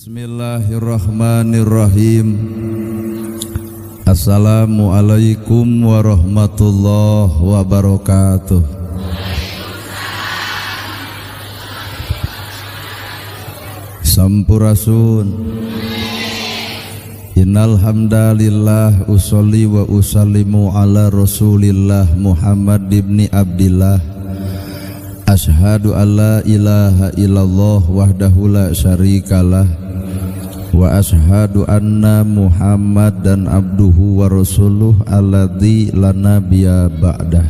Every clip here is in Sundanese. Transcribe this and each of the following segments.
Bismillahirrahmanirrahim. Assalamualaikum warahmatullahi wabarakatuh. Sampurasun. Innal hamdalillah usolli wa usallimu ala Rasulillah Muhammad ibni Abdillah. Asyhadu alla ilaha illallah wahdahu la syarikalah wa asyhadu anna Muhammadan abduhu wa rasuluh alladzi la nabiyya ba'dah.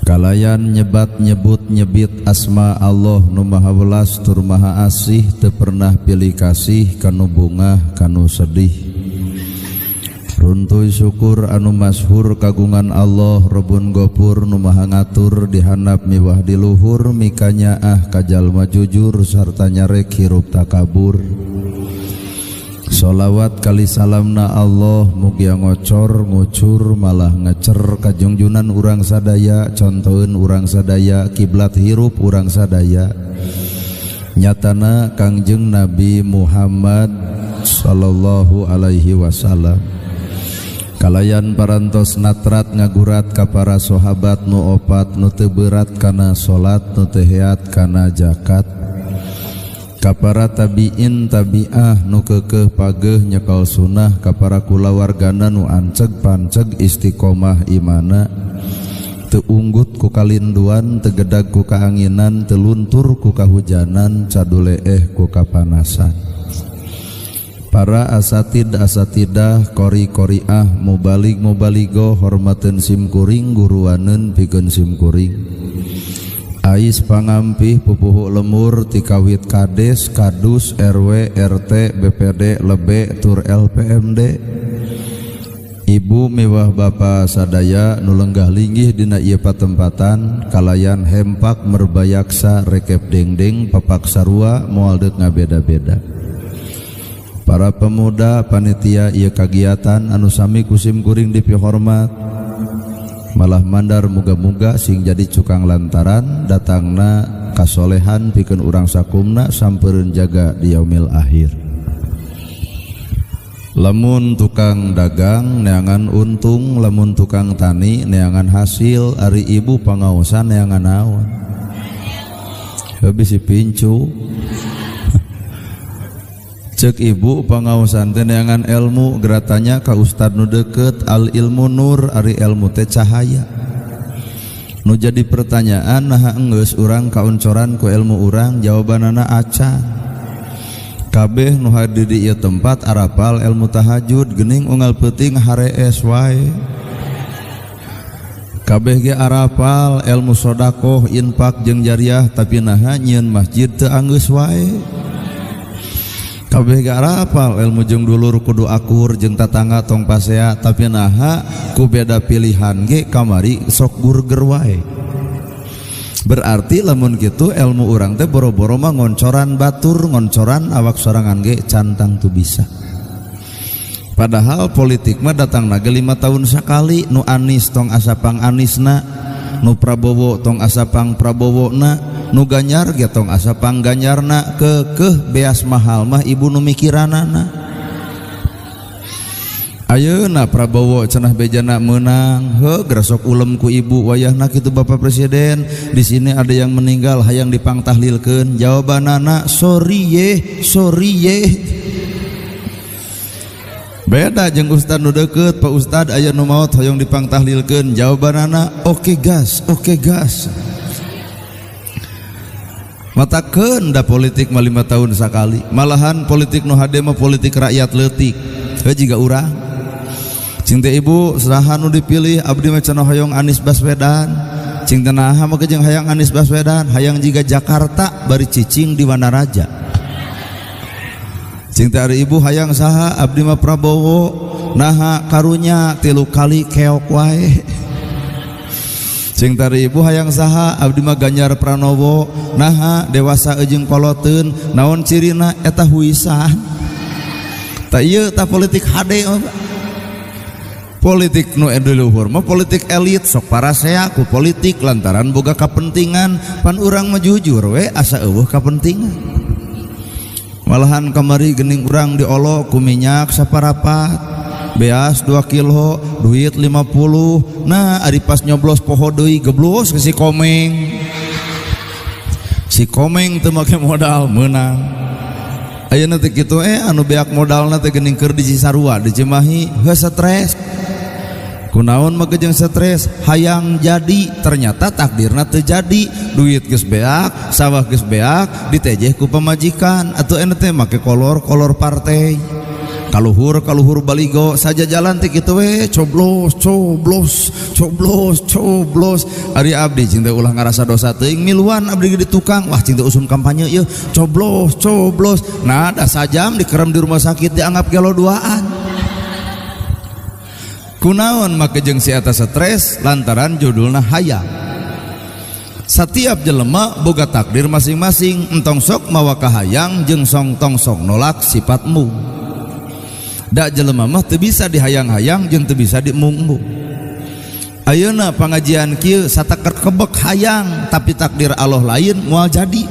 Kalayan nyebat nyebut nyebit asma Allah nu maha welas tur maha asih, teu pernah pilih kasih kanu bungah kanu sedih. Runtuy syukur anu masyhur kagungan Allah Robun Gopur nu maha ngatur dihandap miwah di luhur, mikanyaah ka jalma jujur sarta nyarek hirup takabur. Sholawat kali salamna Allah mugia ngocor ngucur malah ngecer kajungjunan urang sadaya, contoheun urang sadaya, kiblat hirup urang sadaya. Nyatana Kangjeng Nabi Muhammad sallallahu alaihi wasallam. Kalayan parantos natrat ngagurat ka para sahabat nu opat nu teu berat kana salat nu teu heat kana zakat. Ka para tabiin tabiah nu keukeuh pageuh nyekel sunnah, ka para kulawargana nu anceg panceg istiqomah imana, teu unggut ku kalinduan, teu gedag ku kaanginan, teu luntur ku kahujanan, caduleeh ku kapanasan. Para asatid asatidah, qori qoriah, mubalig mubaligoh, hormateun simkuring, guruaneun pikeun simkuring. Ais pangampih pupuhu lemur tikawit kades, kadus, RW, RT, BPD, lebe, tur LPMD. Ibu miwah bapa sadaya nu lenggah linggih dina ieu patempatan, kalayan hempak merbayaksa rekep dengdeng papak sarua moal deuk ngabeda-beda. Para pemuda panitia ieu kagiatan anu sami kusim kuring dipihormat, malah mandar muga-muga sing jadi cukang lantaran datangna kasolehan pikeun urang sakumna sampereun jaga di yaumil akhir. Lamun tukang dagang neangan untung, lamun tukang tani neangan hasil, ari ibu pangaosan neangan naon? Heuh bisi pincu. Cek ibu pangaosan teh neangan ilmu, geratanya ka ustad nu deukeut, al ilmu nur, ari ilmu teh cahaya. Nu jadi pertanyaan, naha enggeus urang kauncoran ku ilmu urang? Jawabanana acan. Kabeh nu hadir di ieu tempat arapal ilmu tahajud, geuning unggal peuting harees wae. Kabeh ge arapal ilmu sodakoh, infak jeung jariah, tapi naha nyieun masjid teu anggeus wae. Kabeh ge arapal ilmu jeung dulur kudu akur jeung tatangga tong pasea, tapi naha ku beda pilihan ge kamari sok gurger wae. Berarti lamun kitu ilmu urang teh boro-boro mah ngoncoran batur, ngoncoran awak sorangan ge cantang tu bisa. Padahal politik mah datang nage 5 tahun sekali, nu Anis tong asapang Anisna, nu Prabowo tong asapang Prabowona, nu Ganjar ge tong asapang Ganjarna, keukeuh beas mahal mah ibu nu mikiranana. Ayeuna Prabowo cenah bejana meunang, heuh gresok ulem ku ibu wayahna kitu Bapak Presiden, di sini ada yang meninggal hayang dipangtahlilkeun, jawabanana sorry ye, sorry ye. Beda jeung ustad nu deukeut, Pak Ustad aya nu maot hoyong dipangtahlilkeun, jawabanana oke gas, oke gas. Matakeun da politik mah 5 tahun sakali, malahan politik nu hade mah politik rakyat leutik. Heuh jiga urang. Cing teh ibu saha nu dipilih abdi mah cenah hoyong Anies Baswedan. Cing teh naha mah jeung hayang Anies Baswedan, hayang jiga Jakarta bari cicing di Wanaraja. Cing teh ari ibu hayang saha abdi mah Prabowo, naha karunya 3 kali keok wae. Cing teh ari ibu hayang saha abdi mah Ganjar Pranowo, naha dewasa jeung koloteun, naon cirina eta huisan. Tah ieu tah politik hade mah. Politik nu luhur mah politik elit sok parasea ku politik lantaran boga kapentingan, pan urang mah jujur we asa eueuh kapentingan. Malahan kamari gening urang diolok ku minyak saparapat, beas 2 kilo, duit 50. Nah, ari pas nyoblos poho deui geblus ke si Komeng. Si Komeng teu make modal meunang. Ayeuna teh kitu anu beak modalna teh geuning keur di Cisarua, di Cimahi, heuh stres. Kunaon make jeung stres, hayang jadi ternyata takdirna teu jadi, duit geus beak, sawah geus beak, ditejeh ku pamajikan atuh ene teh make kolor-kolor partai. Kaluhur-kaluhur baligo saja jalan teh kitu we, coblos, coblos, coblos, coblos. Ari abdi cing teh ulah ngarasa dosa teuing miluan abdi di tukang, wah cing teh usum kampanye ieu, coblos, coblos. Nah, da sajam dikerem di rumah sakit dianggap gelo duaan. Kunaon make jeung si eta stres lantaran judulna hayang. Setiap jelema boga takdir masing-masing, entong sok mawa kahayang jeung song tong sok nolak sifatmu. Da jelema mah teu bisa dihayang-hayang jeung teu bisa diembung-embung. Ayeuna pangajian kieu sataker kebek hayang tapi takdir Allah lain moal jadi.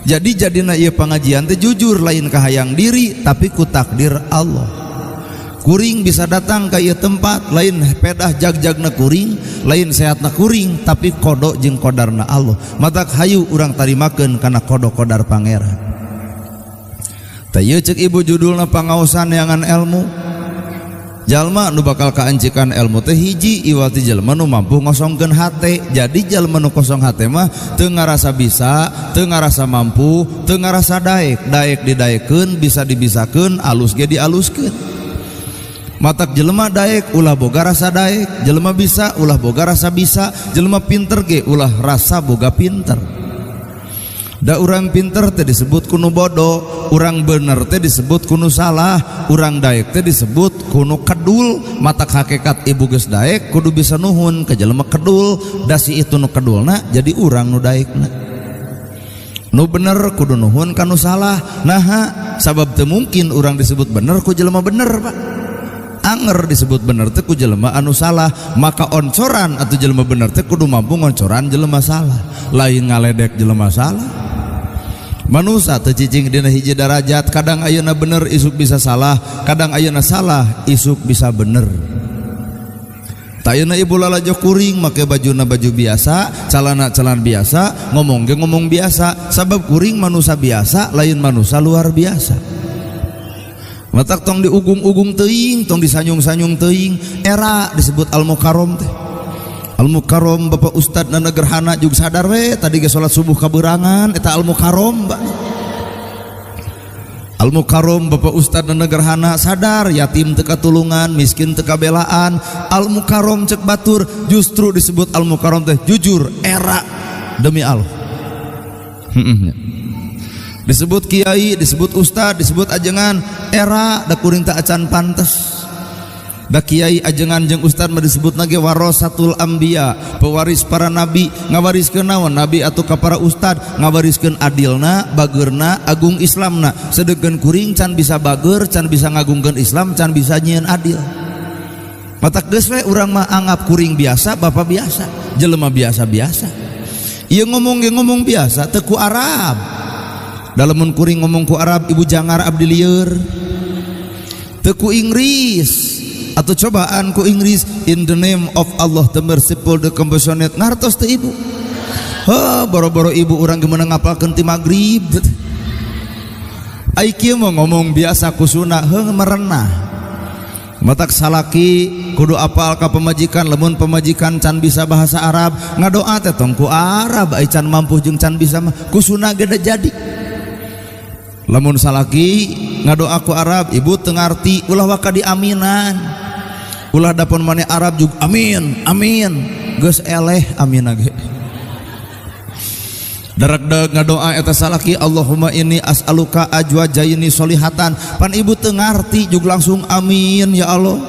Jadi jadina ieu pangajian teh jujur lain kahayang diri tapi ku takdir Allah. Kuring bisa datang ke ieu tempat lain pedah jag-jagna kuring, lain sehatna kuring, tapi kodo jeung kodarna Allah. Matak hayu urang tarimakeun kana kodo kodar Pangeran. Tah ieu ceuk ibu judulna pangaosan neangan ilmu. Jalma nu bakal kaancikan ilmu teh hiji iwati jelema nu mampu ngosongkeun hate. Jadi jalma nu kosong hate mah teu ngarasa bisa, teu ngarasa mampu, teu ngarasa daek. Daek didaekeun, bisa dibisakeun, alus ge dialuskeun. Matak jelema daek ulah boga rasa daek, jelema bisa ulah boga rasa bisa, jelema pinter ge ulah rasa boga pinter. Da urang pinter teh disebut kunu bodoh, urang bener teh disebut kunu salah, urang daek teh disebut kunu kedul. Matak hakikat ibu geus daek kudu bisa nuhun ke jelema kedul, da si itu nu kedulna jadi urang nu daekna. Nu bener kudu nuhun kanu salah. Naha sabab teu mungkin urang disebut bener ku jelema bener, Pak. Anger disebut bener teh ku jelema anu salah, maka oncoran atau jelema bener teh kudu mampu ngoncoran jelema salah, lain ngaledek jelema salah. Manusa teu cicing dina hiji darajat, kadang ayeuna bener isuk bisa salah, kadang ayeuna salah isuk bisa bener. Ayeuna ibu lalajo kuring make bajuna baju biasa, calana celana biasa, ngomong ge ngomong biasa, sabab kuring manusia biasa, lain manusia luar biasa. Matak tong diugung-ugung teuing, tong disanyung-sanyung teuing, era disebut al-mukarrom teh. Al-mukarrom Bapak Ustad nana gerhana juga sadar we tadi ge salat subuh kaberangan eta al-mukarrom, Pak. Al-mukarrom Bapak Ustad nana gerhana sadar yatim teu katulungan, miskin teu kabelaan. Al-mukarrom cek batur justru disebut al-mukarrom teh jujur era demi Allah. Disebut kiai, disebut ustad, disebut ajengan, era da kuring tak acan pantes. Da kiai ajengan jeung ustad mah disebut nage warasatul anbiya, pewaris para nabi, ngawariskeun naon nabi atau ka para ustad, ngawariskeun adilna, bageurna, agung Islamna. Sedengkeun kuring can bisa bager, can bisa ngagungkeun Islam, can bisa nyieun adil. Matak geus we urang mah anggap kuring biasa, bapak biasa, jelema biasa-biasa. Ieu ngomong ge ngomong biasa, teu ku Arab. Dalamun kuring ngomong ku Arab ibu jangar abdi lieur. Teu ku Inggris atau cobaan ku Inggris in the name of Allah the merciful the compassionate ngartos teu ibu. Heuh boro-boro ibu urang gimana ngapalkeun ti magrib. Ai kieu mah ngomong biasa ku sunah heuh merenah. Matak salaki kudu apal ka pemajikan, lamun pemajikan can bisa bahasa Arab ngadoa teh tong ku Arab, ai can mampu jeung can bisa mah ku sunah ge jadi. Lamun salaki ngadoa ku Arab ibu teu ngarti ulah waka diaminan, ulah dapon maneh Arab juga amin amin geus eleh amin ge. Darak-dag ngadoa eta salaki Allahumma inni as'aluka ajwajaini solihatan, pan ibu teu ngarti juga langsung amin ya Allah.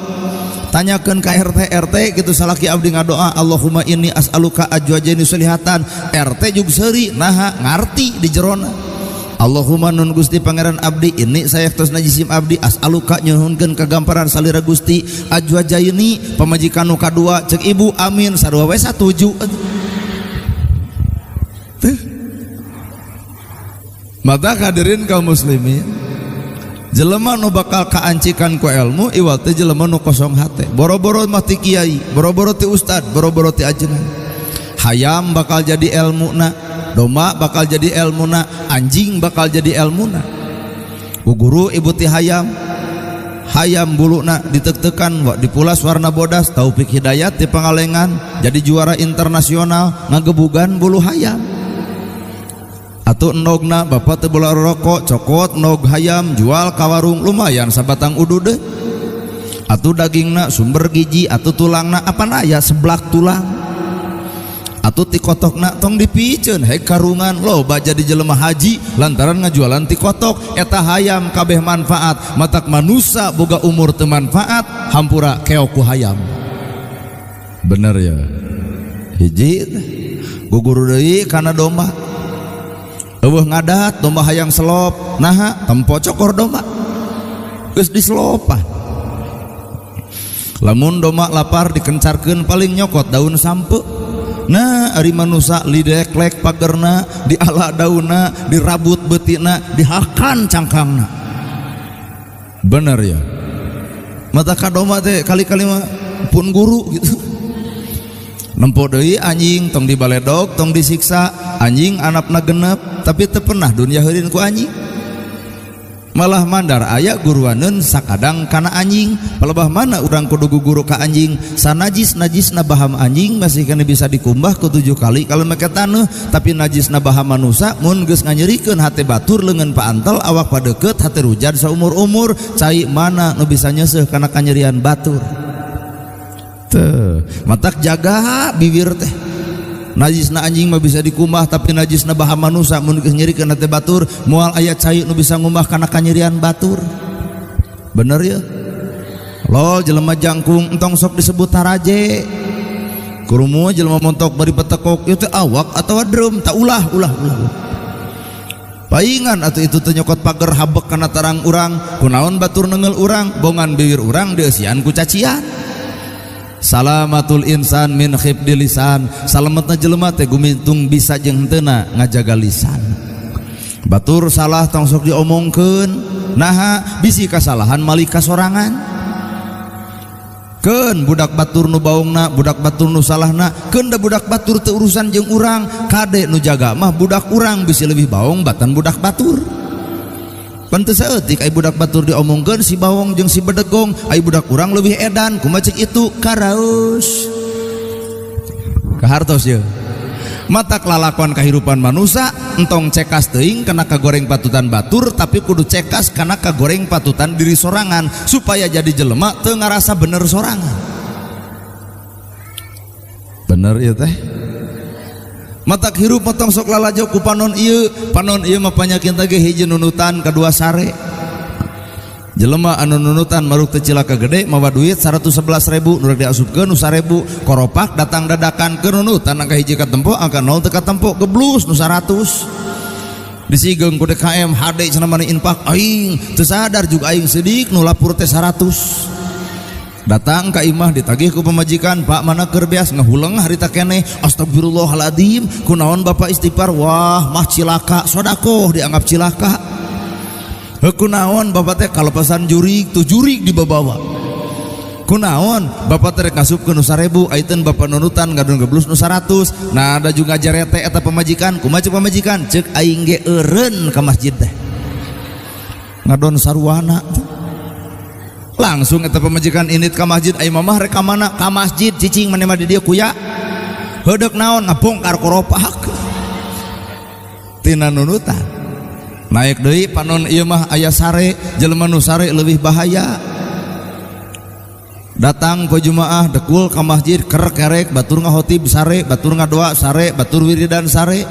Tanyakeun ka RT, RT gitu salaki abdi ngadoa Allahumma inni as'aluka ajwajaini solihatan, RT juga seuri naha ngarti di jerona. Allahumma nun Gusti Pangeran abdi ini saya tos najisim abdi as'aluka nyuhunkeun kagamparan salira Gusti ajwajaini pamajikan nu kadua cek ibu amin sarua we satuju. Teh. Mata hadirin kaum muslimin, jelema nu bakal kaancikan ku ilmu iwal teh jelema nu kosong hate. Boro-boro mah ti kiai, boro-boro ti ustad, boro-boro ti ajengan. Hayam bakal jadi ilmuna, domba bakal jadi ilmuna, anjing bakal jadi ilmuna. Ku guru ibu ti hayam, hayam buluna ditek-tekan, dipulas warna bodas. Taufik Hidayat di Pangalengan jadi juara internasional ngagebugan bulu hayam. Atau endogna, bapak teu bola rokok, cokot endog hayam, jual ka warung, lumayan sabatang udud deh. Atau dagingna sumber gizi, atau tulangna, apa aya seblak tulang. Atau ti kotokna tong dipiceun hek karungan, loba jadi jelema haji lantaran ngajualan ti kotok. Eta hayam kabeh manfaat. Matak manusa boga umur teu manfaat, hampura keok ku hayam. Bener ya? Hiji guguru deui kana domba. Euweuh ngadat domba hayang selop, naha? Tempo cokor domba geus diselopah. Lamun domba lapar dikencarkeun paling nyokot daun sampe. Nah, ari manusa lideklek pagerna, diala daunna, dirabut beutina, dihakan cangkangna. Bener ya? Mata ka domba teh kali-kali mah pun guru gitu. Nempo deui anjing, tong dibaledog, tong disiksa. Anjing anapna genep, tapi teu pernah dunia heurin ku anjing. Malah mandar aya guruaneun sakadang kana anjing. Palebah mana urang kudu guguru ka anjing? Sanajis najisna baham anjing masih kena bisa dikumbah ku 7 kali kalau make taneuh, tapi najisna baham manusa mun geus nganyerikeun hate batur, leungeun paantel, awak padeukeut, hate rujad saumur-umur, cai mana nu bisa nyeuseuh kana kanyerian batur? Teu. Matak jaga bibir teh. Najisna anjing mah bisa dikumbah, tapi najisna baham manusa mun geus nyerikeun hate batur, moal aya cai nu bisa ngumbah kana kanyerian batur. Bener ya? Lo jelema jangkung entong sok disebut taraje. Kurumu jelema montok bari petekok, ieu teh awak atawa drum? Tak ulah ulah ulah. Paingan atuh itu teh nyokot pager habek kana tarang urang, kunaon batur neunggeul urang, bongan bibir urang dieusian ku cacian. Salamatul insan min khibdi lisan. Salametna jelema teh gumintung bisa jeung henteuna ngajaga lisan. Batur salah tong sok diomongkeun, naha? Bisi kasalahan malik kasorangan. Keun budak batur nu baongna, budak batur nu salahna, keun da budak batur teu urusan jeung urang, kade nu jaga mah budak urang, bisi lebih baong batan budak batur. Pan teu saeutik ai budak batur diomongkeun si bawong jeung si bedegong, ai budak urang leuwih edan, kumaha cek itu karaos. Kahartos ye. Matak lalakon kahirupan manusa entong cekas teuing kana kagoreng patutan batur, tapi kudu cekas kana kagoreng patutan diri sorangan supaya jadi jelema teu ngarasa bener sorangan. Bener ieu teh? Matak hirup mah tong sok lalajo ku panon ieu, panon ieu mah panyakin teh hiji nunutan, kadua sare. Jelema anu nunutan maruk teu cilaka gede, mawa duit 111.000 nu rek diasupkeun nu 1.000, koropak datang dadakan ke nunutan, angka hiji katempo, angka 0 teu katempo, geblus nu 100. Disigeung ku DKM HD cenah mana infak aing, teu sadar juga aing sedik nu lapur teh 100. Datang ka imah ditagih ku pamajikan, "Pak, mana keur beas?" Ngahuleng harita keneh. "Astagfirullahaladzim, kunaon bapak istighfar?" "Wah, mah cilaka, sodakoh dianggap cilaka." "Heuh, kunaon bapak teh?" "Kalepasan jurig tuh, jurig dibabawa." "Kunaon bapak teh rek ngasupkeun nu 1000, aiteun bapak nunutan ngadon geblus nu 100." Nah, ada juga jarete eta pamajikan. Kumaha ceuk pamajikan? "Ceuk aing ge eureun ka masjid teh ngadon saruana." Langsung eta pamajikan init ka masjid. "Ai mamah rek ka mana?" "Ka masjid, cicing maneh mah di dieu kuya." "Heudeuk naon?" "Ngabongkar koropak tina nunutan." Naik deui panon ieu mah aya sare. Jelema nu sare leuwih bahaya. Datang ke jumaah dekul ka masjid ker kerek, batur ngahotib sare, batur ngadoa sare, batur wiridan sare.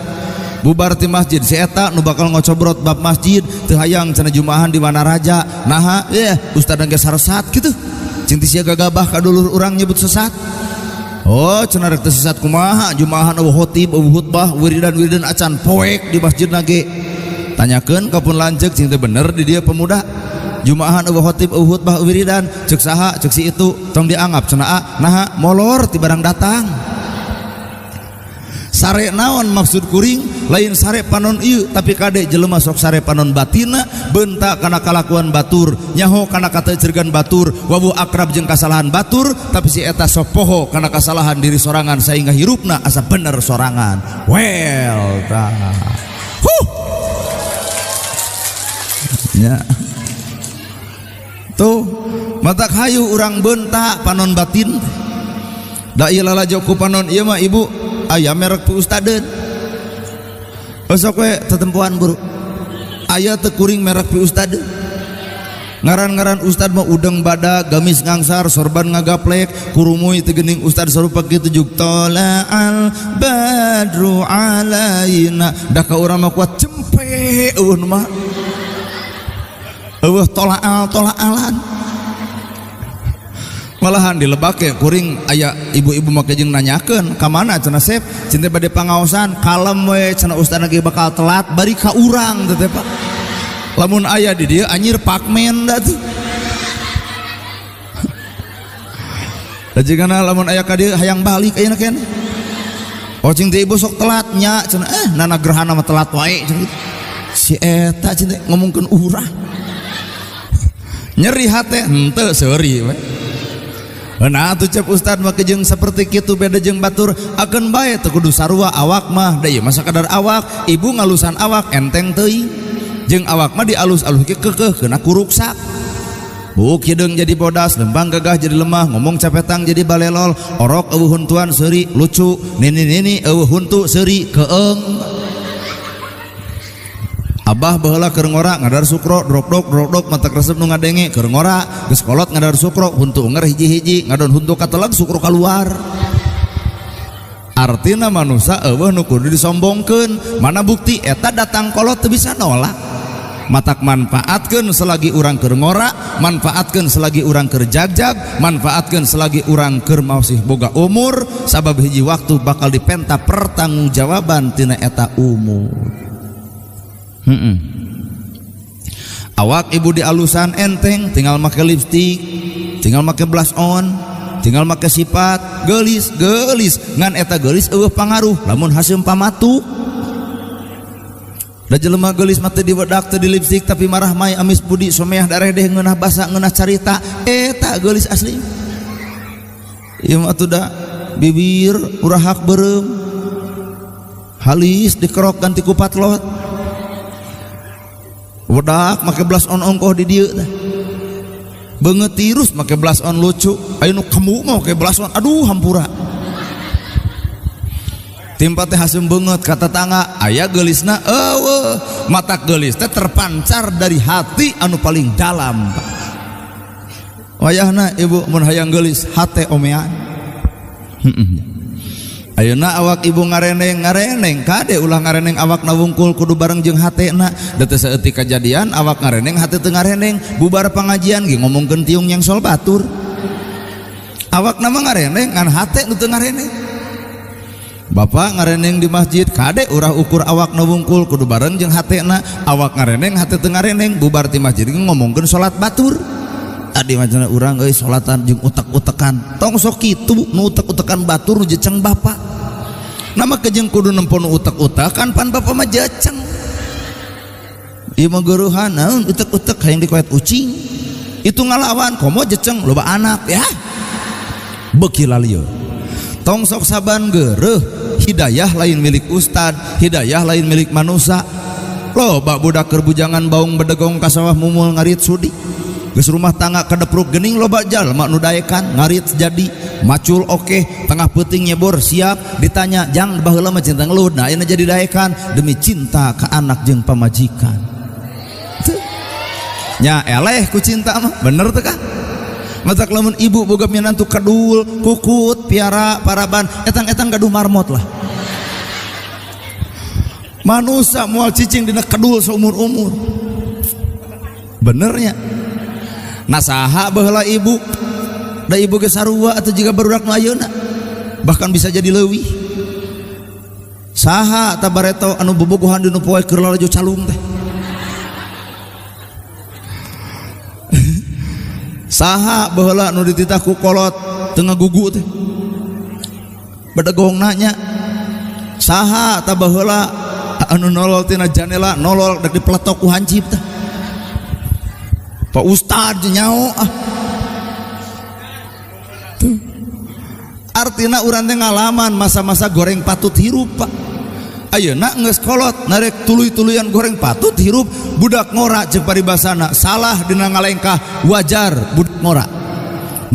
Bubar ti masjid si eta nu bakal ngocobrot bab masjid, teu hayang cenah jumaahan di Wanaraja. "Naha?" "Eh, ustad ge saresat kitu, cing ti sia gagabah ka dulur urang nyebut sesat." "Oh," cenah, "rek teu sesat kumaha, jumaahan eueuh khotib, eueuh khutbah, wiridan-wiridan acan, poek di masjid ge." Tanyakeun ka pun lanceuk, cing teu bener di dieu pemuda jumaahan eueuh khotib, eueuh khutbah, wiridan. "Ceuk saha?" "Ceuk si itu." "Tong dianggap," cenah. "Naha?" "Molor ti barang datang." Sare naon maksud kuring? Lain sare panon ieu, tapi kade jelema sok sare panon batina, bentak kana kalakuan batur, nyaho kana katecergan batur, wawuh akrab jeung kasalahan batur, tapi si eta sok poho kana kasalahan diri sorangan sehingga hirupna asa bener sorangan. Well tah. Huh. Ya. Tuh, matak hayu urang bentak panon batin. Da ieu lalajo ku panon ieu mah ibu aya merek pu ustadeun. Besok we tetempuan buru. Aya teu kuring merek pi ustadeun. Ngaran-ngaran ustad mah udeng badak, gamis ngangsar, sorban ngagaplek, kurumuy teu geuning ustad sarupa kitu juk tola'al badru alaina. Da ka urang mah kuat cempe eueuh nu mah. Eueuh tola'al tola'alan. Malahan dilebake kuring aya ibu-ibu make jeung nanyakeun ka mana cenah sep cinta bade pangaosan kalem we cenah ustad lagi bakal telat bari ka urang teh Pak. Lamun aya di dieu anjir pakmen da tuh. Da jigana lamun aya ka dieu hayang balik ayeuna keneh. Oh cing teh ibu sok telat nya cenah nana gerhana mah telat wae cenah gitu. Si eta cing teh ngomongkeun urang. Nyeri hate henteu seuri we. Nah atuh cep ustad mah jeung seperti kitu beda jeung batur akeun bae teu kudu sarua awak mah da ieu mah sakadar awak ibu ngalusan awak enteng teuing jeung awak mah dialus-alus ge keukeuh keuna kuruksak buuk hideung jadi bodas lempang gagah jadi lemah ngomong capetang jadi balelol orok eueuh huntuan seuri lucu nini-nini eueuh huntu seuri keeng. Abah baheula keur ngora ngadar sukro drok-drok drok-drok mata resep nu ngadenge keur ngora geus kolot ngadar sukro huntu unger hiji-hiji ngadon huntu kateleg sukro kaluar. Artina manusa eueuh nu kudu disombongkeun mana bukti eta datang kolot teu bisa nolak. Matak manfaatkeun selagi urang keur ngora, manfaatkeun selagi urang keur jagjag, manfaatkeun selagi urang keur masih boga umur sabab hiji waktu bakal dipenta pertanggungjawaban tina eta umur. Awak ibu di alusan enteng, tinggal make lipstick, tinggal make blush on, tinggal make sifat gelis gelis ngan eta gelis eueuh pangaruh lamun haseum pamatu. Da jelema gelis mah teu diwedak teu di lipstick tapi marah mai amis budi someah dareh deh ngeunah basa ngeunah carita eta gelis asli. Ieu mah atuh da bibir urahak beureum halis dikerok ganti ku patlot. Wedak make blush on ongkoh di dieu teh. Beungeut tirus make blush on lucu, aya nu kemu mah make blush on aduh hampura. Timpa teh haseum beungeut ka tetangga, aya geulisna eueuh, mata geulis teh terpancar dari hati anu paling dalam. Wayahna ibu mun hayang geulis hate omean. Ayeuna awak ibu ngareneng ngareneng kade ulah ngareneng awak na wungkul kudu bareng jeung hatena da teu saeutik kajadian awak ngareneng hate teu ngareneng bubar pangajian ge ngomongkeun tiung yang sol batur awak na mah ngareneng ngan hate nu teu ngareneng. Bapak ngareneng di masjid kade urah ukur awak na wungkul kudu bareng jeung hatena awak ngareneng hate teu ngareneng bubar ti masjid ge ngomongkeun salat batur. Tadi macam urang euy salatan jeung utek-utekan tong sok kitu nu utek-utekan batur nu jeceng bapak. Nama kejeng kudu nempo nu utek-utekan pan bapak mah jeceng. Ieu mah geuruhan naon utek-utek hayang dikoet ucing. Itu ngalawan komo jeceng loba anak ya. Beuki lalieu. Tong sok saban geureuh hidayah lain milik ustad, hidayah lain milik manusia. Loba budak keur bujangan baung bedegong ka sawah mumul ngarit sudi. Geus rumah tangga kadepruk geuning loba jalma nu daekan ngarit jadi macul oke tengah peuting nyebor siap ditanya jang baheula mah cinta ngeluh nah ayeuna jadi daekan demi cinta ka anak jeung pamajikan. Nya eleh ku cinta mah bener teu kah? Matak lamun ibu boga minantu kedul kukut piara paraban etang-etang gaduh marmot lah. Manusa moal cicing dina kedul seumur-umur. Benernya. Nah saha baheula ibu da ibu ge sarua atau jiga barudak nu ayeuna bahkan bisa jadi leuwih. Saha ta bareto anu bobogohan dinu poe keur lalajo calung teh. Saha baheula nu dititah ku kolot teu ngagugu teh. Bedegongna nya. Saha tah baheula anu nolol tina janela, nolol dek dipeletok ku hansip tah? Pak Ustad nyao ah. Tuh. Artina urang teh ngalaman masa-masa goreng patut hirup, Pak. Ayeuna geus kolot narek tuluy-tuluyan goreng patut hirup. Budak ngora jeung paribasana salah dina ngalengkah, wajar budak ngora.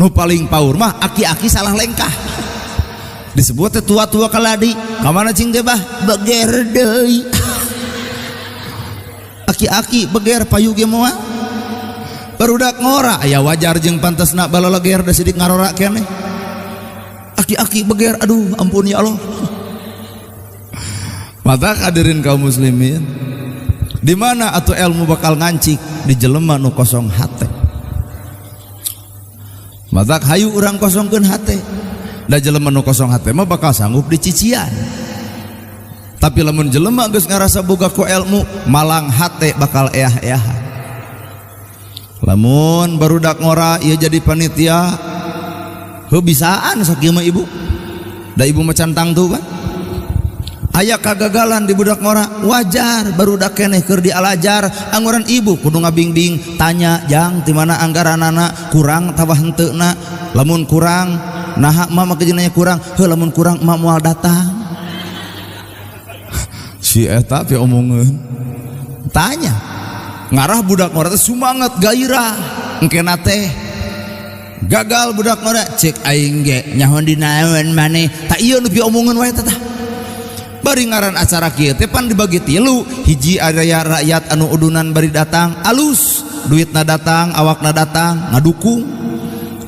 Nu paling paur mah aki-aki salah lengkah. Disebut teh tua-tua kaladi. Kamana cing teh, bah? Beger deui. Aki-aki beger payu ge moal. Barudak ngora aya wajar jeung pantesna balaleger da sidik ngarora keneh. Aki-aki beger, aduh ampun ya Allah. Mata hadirin kaum muslimin, di mana atau ilmu bakal ngancik? Di jelema nu kosong hate. Mata hayu urang kosongkeun hate. Da jelema nu kosong hate mah bakal sanggup dicician. Tapi lamun jelema geus ngarasa boga ku ilmu, malang hate bakal eah-eahan. Lamun barudak ngora ieu jadi panitia, heuh bisaan sakieu mah ibu. Da ibu mah can tangtu kan. Aya kagagalan di budak ngora wajar, barudak keneh keur dialajar. Angguran ibu kudu ngabingbing, tanya, "Jang, di mana anggaranana? Kurang tawah henteuna? Lamun kurang naha mah make nanya kurang? Heuh, lamun kurang emak moal datang." Si eta pi omongeun tanya ngarah budak ngora teh sumanget gairah. Engkena teh gagal budak ngora, cek aing ge nyaho di naon maneh tak ieu nu omongeun wae teh. Bari ngaran acara kieu teh pan dibagi tilu. Hiji, area rakyat anu udunan bari datang alus, duitna datang, awakna datang, ngadukung.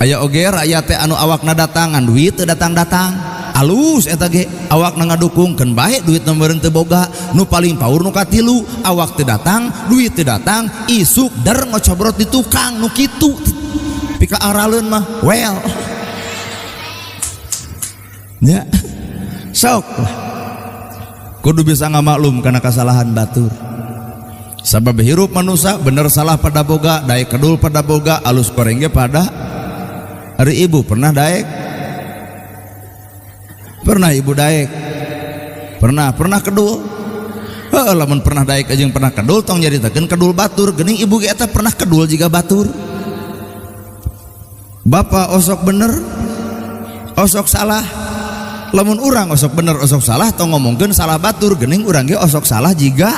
Aya oge rakyat teh anu awakna datang ngan duit teu datang-datang. Alus eta ge, awakna ngadukung, keun bae duitna meureun teu boga. Nu paling paur nu katilu, awak teu datang, duit teu datang, isuk der ngocobrot di tukang. Nu kitu pika araleun mah well nya. Sok lah kudu bisa ngamaklum karena kesalahan batur, sabab hirup manusia bener salah pada boga, daek kedul pada boga, alus goreng ge pada. Hari ibu pernah daek? Pernah ibu daek? Pernah. Pernah kedul? Heuh, lamun pernah daek jeung pernah kedul, tong nyaritakeun kedul batur. Geuning ibu ge eta pernah kedul jiga batur. Bapak osok bener osok salah. Lamun urang osok bener osok salah, tong ngomongkeun salah batur, geuning urang ge osok salah jiga.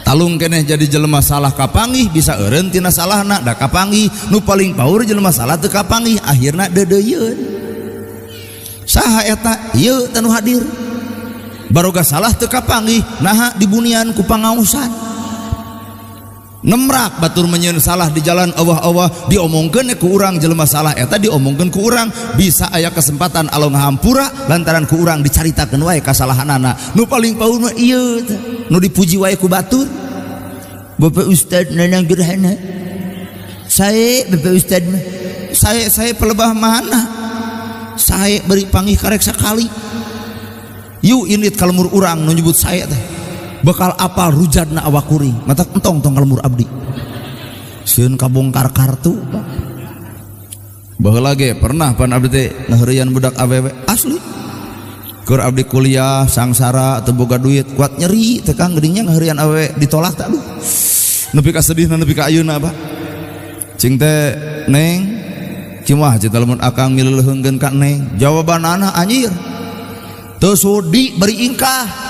Talung keneh jadi jelema salah kapanggih, bisa eureun tina salahna da kapanggih. Nu paling paur jelema salah teu kapanggih, akhirna deudeuyeun. Saha eta ieu teh nu hadir? Baroga salah teu kapanggih, naha dibunian ku pangaosan. Nemrak batur menyeun salah di jalan Allah-Allah, diomongkeun ku urang. Jelema salah eta diomongkeun ku urang, bisa aya kesempatan alo ngahampura lantaran ku urang dicaritakeun wae kasalahanana. Nu paling paur mah ieu teh nu dipuji wae ku batur. Bapak Ustad Nanang Gerhana, saya Bapak Ustad mah saya pelebah mana saya beri panggih karek sakali. Yuk init kalemur urang nu nyebut saya teh bakal apal rujadna awak kuring. Mata entong tong kalemur abdi, sieun kabongkar kartu. Baheula ge pernah pan abdi teh ngaheureuyan budak awewe. Asli keur abdi kuliah sangsara, teu boga duit, kuat nyeri teh, Kang. Geuning nya ngaheureuyan awewe ditolak teh, aduh, nepi ka sedihna nepi ka ayeuna. Pak, cing teh, "Neng, cimah cita lamun akang mileuleheungkeun ka neng?" Jawabanana, "Anjir, teu sudi, bari ingkah."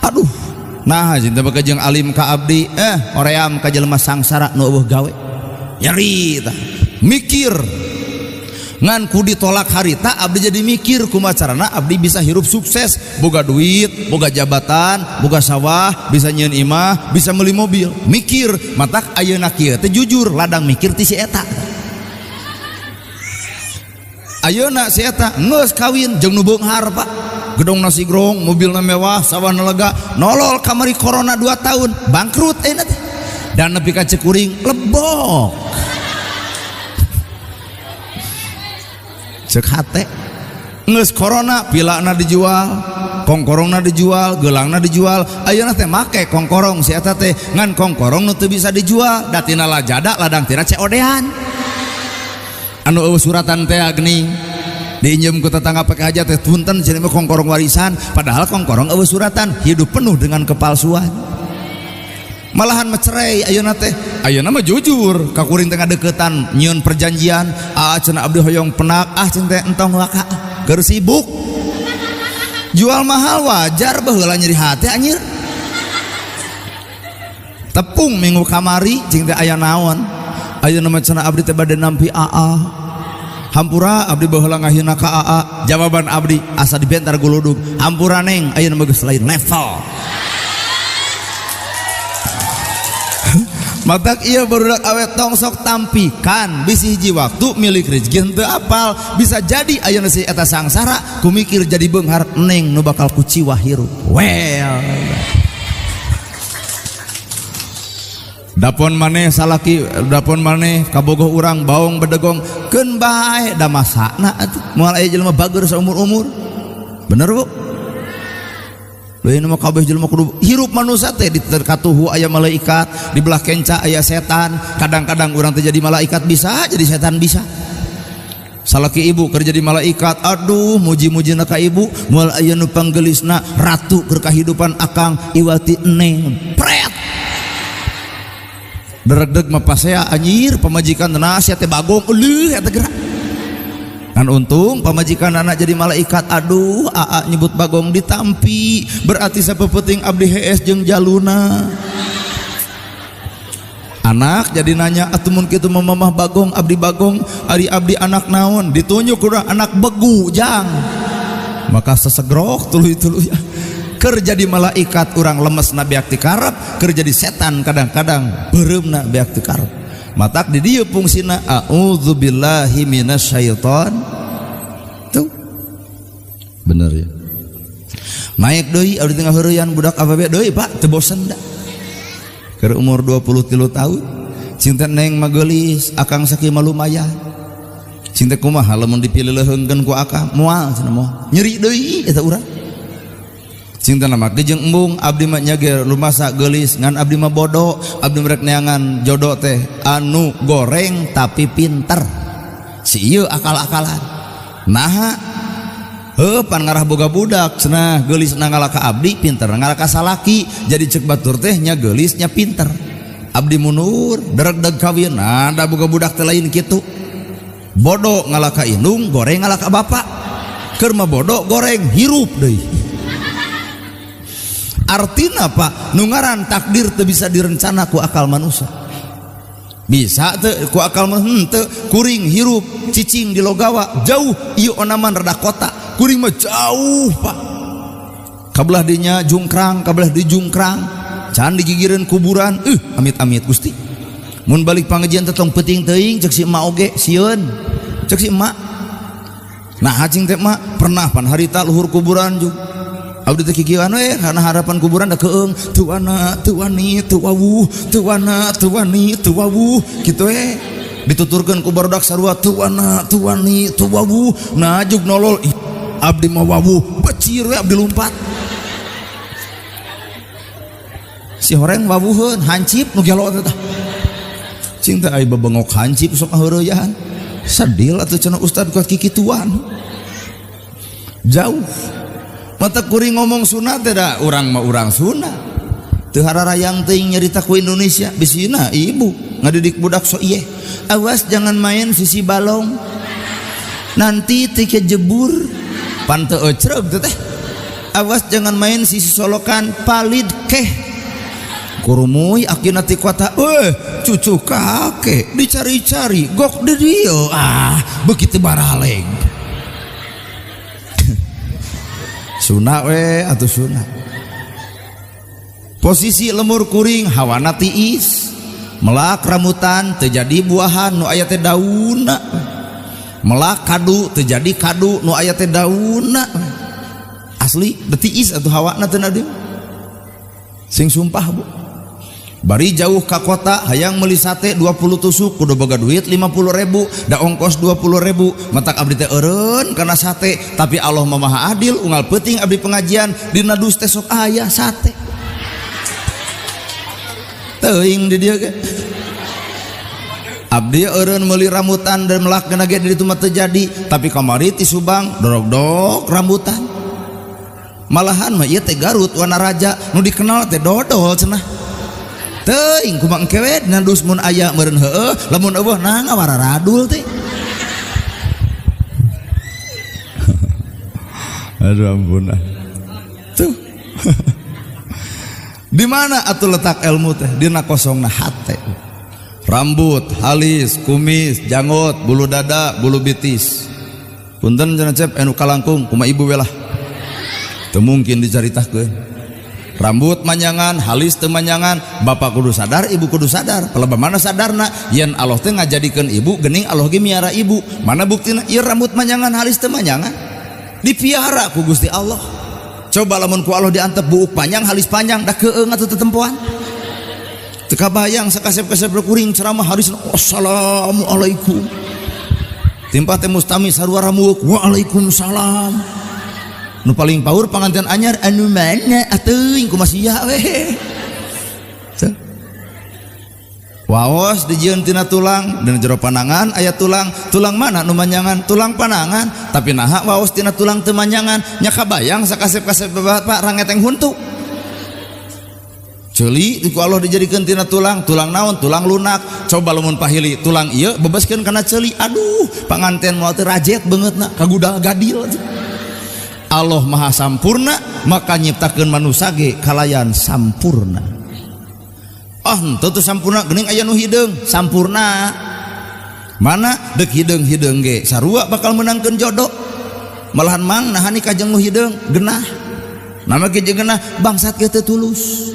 Aduh, nah cinta bakal jeung alim ka abdi, eh oream ka jelema sangsara nu eueuh gawe. Nyeri tah mikir ngan ku ditolak harita abdi jadi mikir kumaha carana abdi bisa hirup sukses, boga duit, boga jabatan, boga sawah, bisa nyieun imah, bisa meuli mobil. Mikir matak ayeuna kieu teh jujur ladang mikir ti si eta. Ayeuna si eta geus kawin jeung nu beunghar, Pak, gedong nasi grong, mobilna mewah, sawahna lega. Nolol kamari corona 2 tahun bangkrut ayeuna teh dan nepi ka ceuk kuring lebok. Cek hate geus corona pilana dijual, kongkorongna dijual, geulangna dijual. Ayeuna teh make kongkorong si eta teh, ngan kongkorong nu teu bisa dijual da tina lajada ladang tina COD-an anu eueuh suratan teh geuning. Diinjem ku tetangga pakai hajat teh punten cenah mah kongkorong warisan, padahal kongkorong eueuh suratan, hidup penuh dengan kepalsuan. Malahan mah cerai ayeuna teh. Ayeuna mah jujur, ka kuring teh ngadeukeutan nyieun perjanjian, ah cenah abdi hoyong penak, ah cenah teh entong waka. Keur sibuk. Jual mahal wajar baheula nyeri hati anjir. Tepung minggu kamari cing teh aya naon. Ayeuna mah cenah abdi teh bade nampi aa. Hampura abdi baheula ngahina ka aa. Jawaban abdi asa dibentar guludug. Hampura neng, ayeuna mah geus lain level. Matak iya barudak awet tong sok tampikan bisi hiji waktu milik rezeki henteu apal, bisa jadi ayeuna si eta sangsara kumikir jadi beunghar neng nu bakal kuciwa hirup. Well. Dapon maneh salaki, dapon maneh kabogoh urang baong bedegong keun bae da masakna atuh moal aya jelema bager saumur-umur. Bener Bu? Lain mah kabeh jelema kudu hirup manusia teh di katuhu aya malaikat, di belah kenca aya setan. Kadang-kadang urang teh jadi malaikat bisa, jadi setan bisa. Salaki ibu keur jadi malaikat, aduh muji-mujina ka ibu, moal aya nu panggelisna ratu keur kahidupan akang iwati neng pret. Deregdeg mah pasea anjir pamajikan teh sia teh bagong euleuh eta gerak. Kan untung pamajikan anak jadi malaikat, aduh aa nyebut bagong ditampi berarti sapepeting abdi hees jeung jaluna. Anak jadi nanya atuh mun kitu mah mamah bagong abdi bagong ari abdi anak naon, ditunjuk urang anak begu jang. Maka sesegrok tuluy-tuluy ya. Keur jadi malaikat urang lemesna beak ti karep, keur jadi setan kadang-kadang beureumna beak ti karep. Matak di dieu fungsina a'udzubillahi minasyaiton. Tuh. Bener ya. Naik deui abdi tengah heureuyan budak awewe deui Pak, teu bosen da. Keur umur 23 tahun, cinta neng mah geulis, akang sakieu mah lumayan. Cinta kumaha lamun dipilih leuheungkeun ku akang, moal cenah moal. Nyeri deui eta urang. Cinta nama jeung embung abdi mah nya ge lumasa geulis ngan abdi mah bodoh, abdi merek neangan jodoh teh anu goreng tapi pinter. Si ieu akal-akalan. Naha heuh pan ngarah boga budak cenah geulis na ngalah ka abdi pinter ngalah ka salaki, jadi cek batur teh nya geulis nya pinter. Abdi mundur deregdeg kawin, nah da boga budak teh lain kitu. Bodoh ngalah ka indung, goreng ngalah ka bapak. Keur mah bodoh goreng hirup deui. Artina Pak, nu ngaran takdir teu bisa direncana ku akal manusia. Bisa teu ku akal mah henteu, kuring hirup cicing di logawa jauh ieu onaman rada kota, kuring mah jauh Pak. Kabelah dinya jungkrang, kabelah di jungkrang, can digigireun kuburan, amit-amit Gusti. Mun balik pangajian teh tong peuting teuing cek si emak oge sieun. Cek si emak. Nah hacing teh emak pernah pan harita luhur kuburan juga. Abdi teh kikieuan we karena harapan kuburan da keung teu wana teu wani teu wawuh teu wana teu wani teu wawuh kitu we dituturkeun ku barudak sarua teu wana teu wani teu wawuh nah jug nolol abdi mah wawuh becir we abdi lumpat si horeng wawuheun hancip nu gelo teh tah cing teh ai bebengok hancip sok ngaheureuyaan sedil atuh cenah ustad ku kikituan jauh. Mata kuring ngomong sunat teh da urang mah urang sunat. Teu hararayang teuing nyarita ku Indonesia bisina ibu ngadidik budak sok ieu. Awas jangan main sisi balong. Nanti teu kejebur. Pan teu ecreug teh. Awas jangan main sisi solokan palid keh. Kurumuy akina ti kota cucu kakek dicari-cari gok di dieu ah begitu baraleng. Sunah we atuh sunah. Posisi lemur kuring hawana tiis, melak rambutan teu jadi buahan nu aya teh daunna. Melak kadu teu jadi kadu nu aya teh daunna. Asli betiis atuh hawana teu nadeum. Sing sumpah Bu. Bari jauh ka kota hayang meuli sate 20 tusuk kudu boga duit 50.000 da ongkos 20.000 matak abdi teh eureun kana sate tapi Allah mah maha adil unggal peuting abdi pengajian dina dus teh sok aya sate teuing di dieu ge. Abdi eureun meuli rambutan dan melak geuna ge di ditu mah teu jadi, tapi kamari ti Subang dorog-dog rambutan. Malahan mah ieu teh Garut Wanaraja nu dikenal teh dodol cenah. Teuing kumaha engke we dina dus mun aya meureun heueuh, lamun eueuh nah ngawararadul teh. Aduh ampun ah. Tuh. Di mana atuh letak ilmu teh? Dina kosongna hate. Rambut, halis, kumis, janggot, bulu dada, bulu betis. Punten cenah cep anu kalangkung kumaha ibu we lah. Teu mungkin dicaritakeun. Rambut manyangan, halis teu manyangan, bapak kudu sadar, ibu kudu sadar. Pelebah mana sadarna? Yen Allah teh ngajadikeun ibu geuning Allah ge miara ibu. Mana buktina? Ieu rambut manyangan, halis teu manyangan. Dipiara ku Gusti Allah. Coba lamun ku Allah diantep buuk panjang, halis panjang, da keung atuh tetempoan. Teu kabayang sakasep-kasep kuring ceramah halis assalamualaikum. Timpah teh mustami sarua ramuuk waalaikumsalam. Nu paling paur panganten anyar anu mana atuh kumaha sia we. Waos dijieun tina tulang dan jero panangan aya tulang, tulang mana nu manyangan? Tulang panangan, tapi naha waos tina tulang teu manyangan? Nya kabayang sakasep-kasep bapak rangeteng huntu. Ceuli ku Allah dijadikeun tina tulang, tulang naon? Tulang lunak. Coba lamun pahili tulang ieu bebaskeun kana ceuli. Aduh, panganten moal teu rajet beungeutna kagudal gadil. Allah Maha Sampurna, maka nyiptakeun manusia ge kalayan sampurna. Ah, henteu teu sampurna geuning aya nu hideung, sampurna. Mana deuk hideung-hideung ge sarua bakal meunangkeun jodoh. Malahan mang naha nikah jeung nu hideung genah. Nama ge jeung genah bangsat ge teu tulus.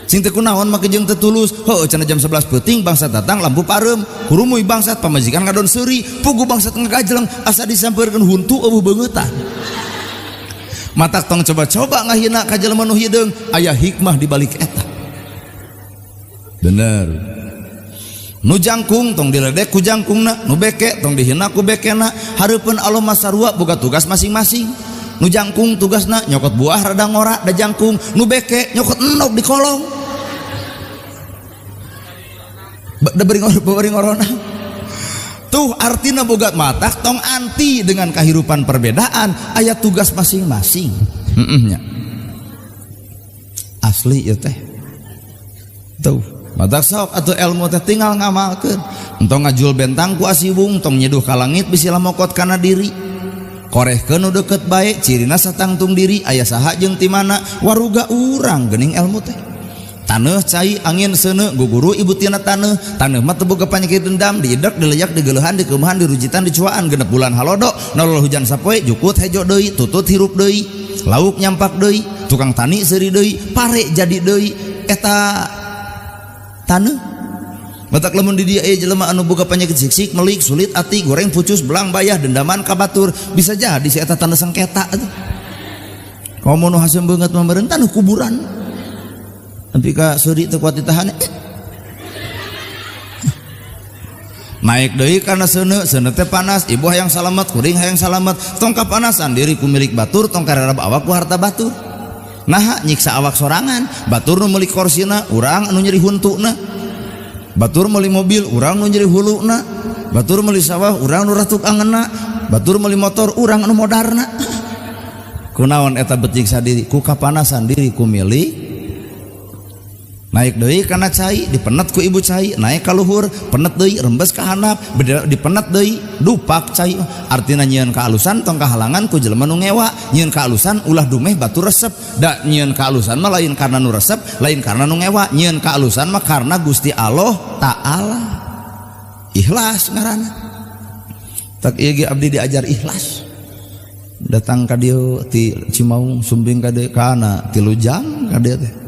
Sing teu kunaon make jeung teu tulus. Heueuh cenah jam 11 peuting bangsat datang lampu pareum, hurumuy bangsat pamajikan ngadon seuri, pugu bangsat ngagajleng asa disampeurkeun huntu eueuh beungeutan. Matak tong coba-coba ngahina ka jelema nu hideung, aya hikmah di balik eta. Bener. Nu jangkung tong diledek ku jangkungna, nu beke tong dihina ku bekena. Hareupeun Allah mah sarua boga tugas masing-masing. Nu jangkung tugasna nyokot buah rada ngora da jangkung, nu beke nyokot endog di kolong. Da bari ngorona. Tuh artina boga matak tong anti dengan kehidupan perbedaan, aya tugas masing-masing. Heeh nya. Asli ieu teh. Tuh. Matak sok atuh ilmu teh tinggal ngamalkeun. Entong ngajul bentang ku asiwung, tong nyeduh ka langit bisi lamokot kana diri. Korehkeun nu deukeut bae, cirina satangtung diri, aya saha jeung ti mana, waruga urang geuning ilmu teh. Taneuh cai angin seuneu guguru ibu tina taneuh, taneuh mah teu boga panyakit dendam, diidek, dileyak, digeuleuhan, dikeumahan, dirujitan, dicuaan, genep bulan halodo, nolol hujan sapoe, jukut hejo deui, tutut hirup deui, lauk nyampak deui, tukang tani seuri deui, pare jadi deui, eta taneuh. Matak lamun di dieu aya jelema anu boga panyakit siksik, melik, sulit ati, goreng pucus, belang bayah, dendaman ka batur, bisa jadi si eta taneuh sengketa atuh. Komo nu haseum beungeut mah meureun taneuh kuburan. Nepi ka seuri teu kuat ditahan. Naik deui kana seuneu, seuneu teh panas, ibu hayang salamet, kuring hayang salamet, tong kapanasan diri ku milik batur, tong kararab awak ku harta batur. Naha nyiksa awak sorangan, batur nu meuli korsina, urang anu nyeri huntuna. Batur meuli mobil, urang nu nyeri huluna. Batur meuli sawah, urang nu ratuk angeunna. Batur meuli motor, urang anu modarna. Kunaon eta bet nyiksa diri? Ku kapanasan diri ku milik. Naik deui kana cai, dipenet ku ibu cai, naik ka luhur, penet deui, rembes ka handap, dipenet deui, dupak cai. Artina nyieun kaalusan tong kahalangan ku jelema nu ngewa, nyieun kaalusan ulah dumeh batu resep. Da nyieun kaalusan mah lain karena nu resep, lain karena nu ngewa, nyieun kaalusan mah karena Gusti Allah Ta'ala. Ikhlas ngaranna. Tak ieu ge abdi diajar ikhlas. Datang ka dieu ti Cimaung sumping ka dieu kana 3 jam ka dieu teh.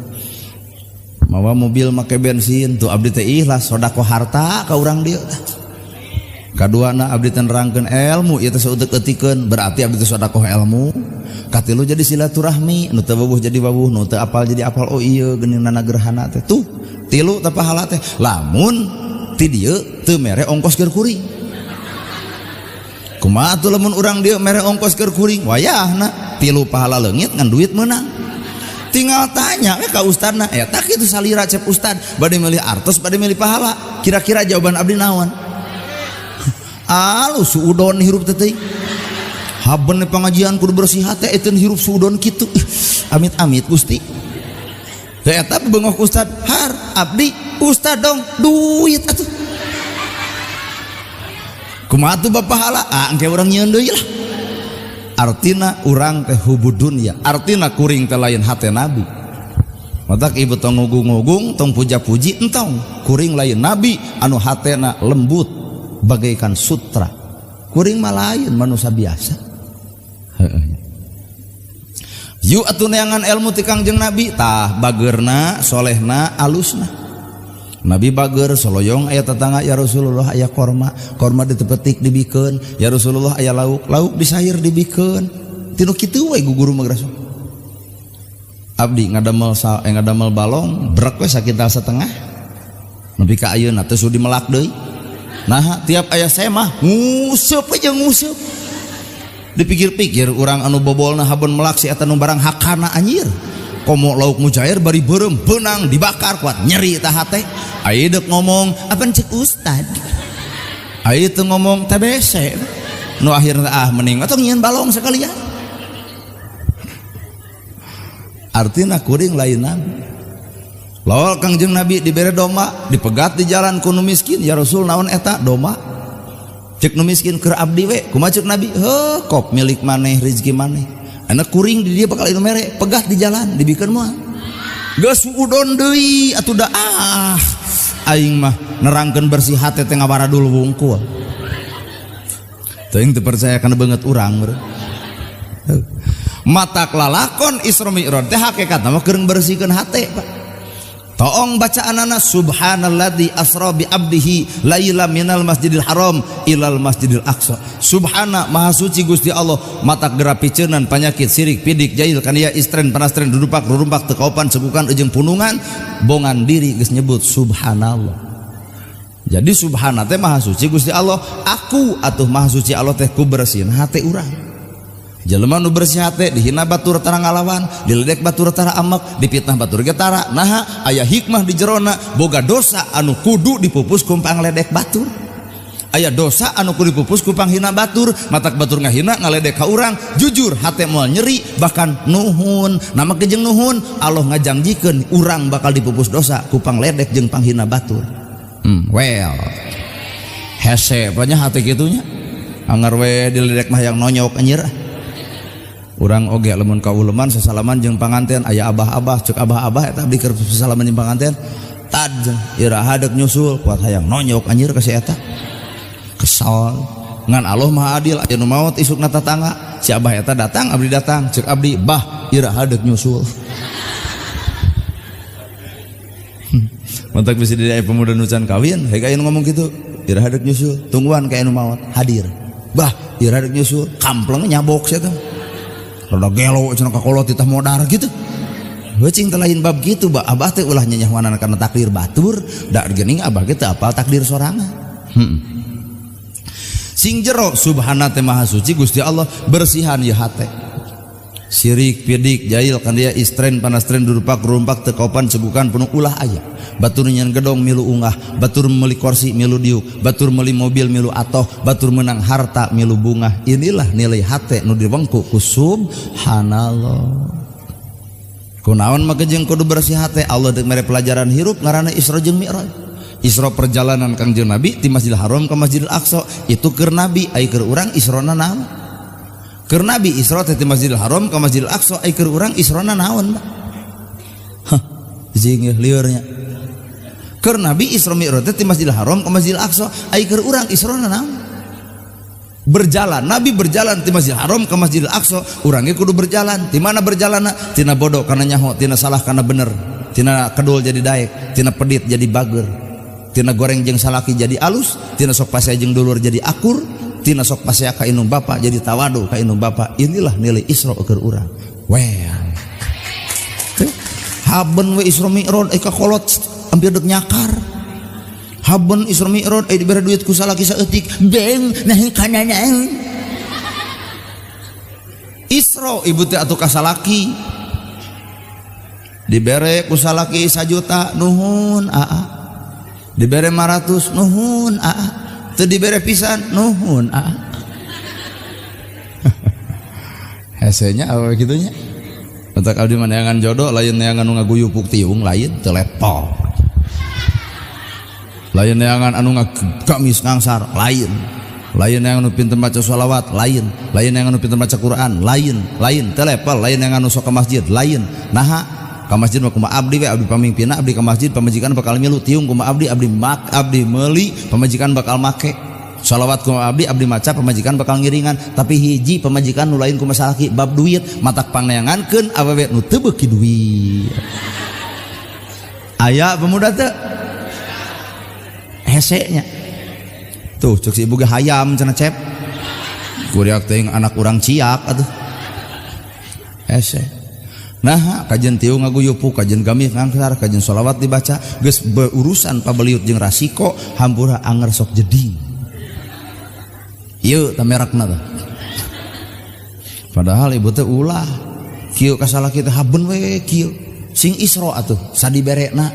Mawa mobil make bensin tuh abdi teh ikhlas sodako harta ka urang dieu teh. Kaduana abdi teh nerangkeun ilmu ieu teh saeuteuk-eutikeun berarti abdi teh sodakoh ilmu. Katilu jadi silaturahmi, nu teu wawuh jadi wawuh, nu teu apal jadi apal. Oh iya geuning nana gerhana teh tuh tilu teh pahala teh. Lamun ti dieu teu mere ongkos keur kuring. Kumaha atuh lamun urang dieu mere ongkos keur kuring wayahna tilu pahala leungit ngan duit meunang. Tinggal tanya we ka ustadna, eta kitu salira cep ustad, bade milih artos bade milih pahala. Kira-kira jawaban abdi naon? Alu suudon hirup teh teuing. Haben pengajian kudu bersih hate eta hirup suudon kitu. Amit-amit Gusti. Teh eta bengok ustad, har abdi ustad dong duit atuh. Kumaha tuh bapak pahala? Ah engke urang nyieun deui lah. Artina urang teh hubud dunya, artina kuring teh lain hate nabi. Matak ibu tong ngugung-ngugung, tong puja-puji entong. Kuring lain nabi anu hatena lembut bagaikan sutra. Kuring mah lain manusia biasa. Yuk atuh neangan ilmu ti Kangjeng Nabi tah bageurna, solehna, alusna. Nabi bager soloyong aya tetangga, ya Rasulullah aya korma, korma ditepetik dibikeun, ya Rasulullah aya lauk, lauk disair dibikeun. Tinu kitu we guguru mah Rasul. Abdi ngadamel ngadamel balong brek we sakintal setengah. Nepi ka ayeuna teu sudi melak deui. Nah, tiap aya semah nguseup aja nguseup. Dipikir-pikir urang anu bobolna haben melak si eta nu barang hakana anjir. Komo lauk mujair bari beureum beunang dibakar kuat nyeri tah hate. Aya deuk ngomong apan cek ustad. Aya teu ngomong TBC. Nu akhirna ah mending atau nyieun balong sekalian. Artina kuring lain nabi. Lol Kangjeng Nabi dibere domba dipegat di jalan ku nu miskin, ya Rasul naon eta domba. Cek nu miskin keur abdi we, kumaha cek Nabi? Heuh, kop milik maneh rezeki maneh. Anak kuring di dia bakal inu mere, pegat di jalan dibikeun moal. Geus udon deui atuh da ah. Aing mah nerangkeun bersih hate teh ngawaradul wungkul. Teuing teu percaya kana beungeut urang beureum. Matak lalakon Isra Mi'raj teh hakikatna mah keur bersihkeun hate, Pak. Toong bacaanana subhanalladzi asra bi abdihi laila minal masjidil haram ilal masjidil aqsa. Subhana maha suci Gusti Allah, mata geura piceunan panyakit sirik pidik jail kania istren panastren dudupak rurumpak teu kaopan cegukan jeung punungan bongan diri geus nyebut subhanallah. Jadi subhana teh maha suci Gusti Allah, aku atuh maha suci Allah teh ku bersihin hate urang. Jelema nu bersih hate dihina batur tara ngalawan, diledek batur tara amek, dipitnah batur ge tara. Naha aya hikmah di jerona, boga dosa anu kudu dipupus ku pangledek batur. Aya dosa anu kudu dipupus ku panghina batur, matak batur ngahina ngaledek ka urang, jujur hate moal nyeri bahkan nuhun. Nama kejeng nuhun, Allah ngajangjikeun urang bakal dipupus dosa ku pangledek jeung panghina batur. Well. Hese banyak hate kitunya. Anggar we diledek mah yang nonyok anjir. Urang oge lamun ka uleman sasalaman jeung panganten aya abah-abah cek abah-abah eta abdi keur sasalaman jeung panganten tad iraha deuk nyusul kuat hayang nonyok anjir ka si eta kesal ngan Allah maha adil aya nu maot isukna tatangga si abah eta datang abdi datang cek abdi bah iraha deuk nyusul. Mantak bisa di pemuda nu can kawin heg aya nu ngomong kitu iraha deuk nyusul tungguan ka anu maot hadir bah iraha deuk nyusul kampleng nyabok sia teh rada gelo cenah kakolot titah modar gitu. Heucing teh lain bab kitu bah abah teh ulah nyanyahoanan kana takdir batur da geuning abah ge teu apal takdir sorangan. Sing jero subhana teh maha suci Gusti Allah bersihan ieu hate. Sirik pidik jail kan dia istren panastren durupak rumpak teu kaopan cegukan penuh ulah aya. Batur nyen gedong milu ungah, batur meuli kursi milu diuk, batur meuli mobil milu atoh, batur menang harta milu bungah. Inilah nilai hate nu diwengku ku subhanallah. Kunaon maka jeung kudu bersih hate Allah deuk mere pelajaran hirup ngaranna Isra jeung Mi'raj. Isra perjalanan Kangjeng Nabi ti Masjidil Haram ke Masjidil Aqsa itu keur Nabi ai keur urang Israna naon? Keur Nabi Isra teh ti Masjidil Haram ke Masjidil Aqsa ai keur urang Israna naon? Hah, jeung liurnya. Keur Nabi Isra Mi'raj teh ti Masjidil Haram ke Masjidil Aqsa ai keur urang Israna naon? Berjalan, Nabi berjalan ti Masjidil Haram ke Masjidil Aqsa, urang ge kudu berjalan. Ti mana berjalanna? Tina bodoh kana nyaho, tina salah kana bener, tina kedul jadi daek, tina pedit jadi bager, tina goreng jeung salaki jadi alus, tina sok pasea jeung dulur jadi akur, tina sok pasea ka indung bapa jadi tawadu ka indung bapa. Inilah nilai Isra keur urang. Well. Haben we Isra Mi'raj ka kolot hampir dek nyakar. Haben Isra Mi'raj dibere duit ku salaki saeutik, beng nah kanana. Isra ibu teh atuh ka salaki. Dibere ku salaki 1 juta, nuhun aa. Dibere 500, nuhun aa. Teu dibere pisan, nuhun aa. Hesenya apa gitunya. Matak abdi mah neangan jodoh lain neangan nu ngaguyupuk tiung, lain, teu level. Lain neangan anu ngagamis ngangsar, lain. Lain neangan nu pinter maca sholawat, lain. Lain neangan nu pinter maca Quran, lain. Lain, teu level. Lain neangan nu sok ke masjid, lain. Naha ka masjid mah kumaha abdi we, abdi pamimpinna, abdi ka masjid pamajikan bakal milu. Tiung kumaha abdi, abdi mak, abdi meuli, pamajikan bakal make. Salawat kumaha abdi, abdi maca, pamajikan bakal ngiringan. Tapi hiji pamajikan nu lain kumaha salaki bab duit. Matak pangneangankeun awewe nu teu beuki duit. Aya pemuda teu hese nya? Tuh, cek si ibu ge hayam cenah, cep kuriak teuing anak urang ciak atuh hese. Nah, kajen tiung ngaguyupuk, kajen gamis ngangsar, kajen sholawat dibaca, geus berurusan pabeliut jeung rasiko, hampura anger sok jeding. Ieu tah merekna tah. Padahal ibu teh ulah kieu ka salaki teh, haben we kieu. Sing isro atuh sadiberekna.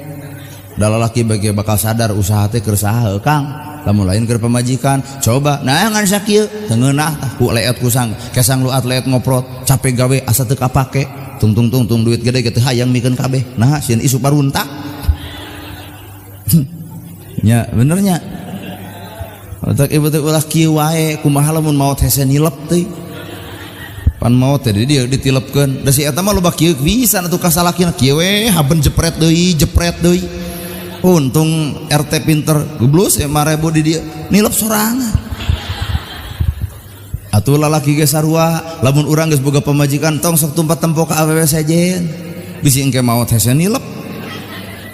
Da lalaki bagi bakal sadar usaha teh keur saha, Kang? Lamun lain keur pamajikan. Coba nah ngan sakieu teu ngeunah tah, ku leet kusang, kesang lu atlet ngoprot, capek gawe asa teu kapake. Tung tung tung tung duit gede gitu hayang mikeun kabeh. Nah, sieun isu paruntak. Nya benernya. Otak ibu teh ulah kieu wae, kumaha lamun maot hese nilep teh. Pan maot teh dia ditilepkeun. Da si eta mah loba kieu pisan atuh ka salakina kieu we, haben jepret deui, jepret deui. Untung RT pinter, geblus 5.000 di dia, nilep sorangan. Atuh lalaki ge sarua, lamun urang geus boga pamajikan tong sok tumpat tempo ka awewe sejen. Bisi engke maot hese nilep.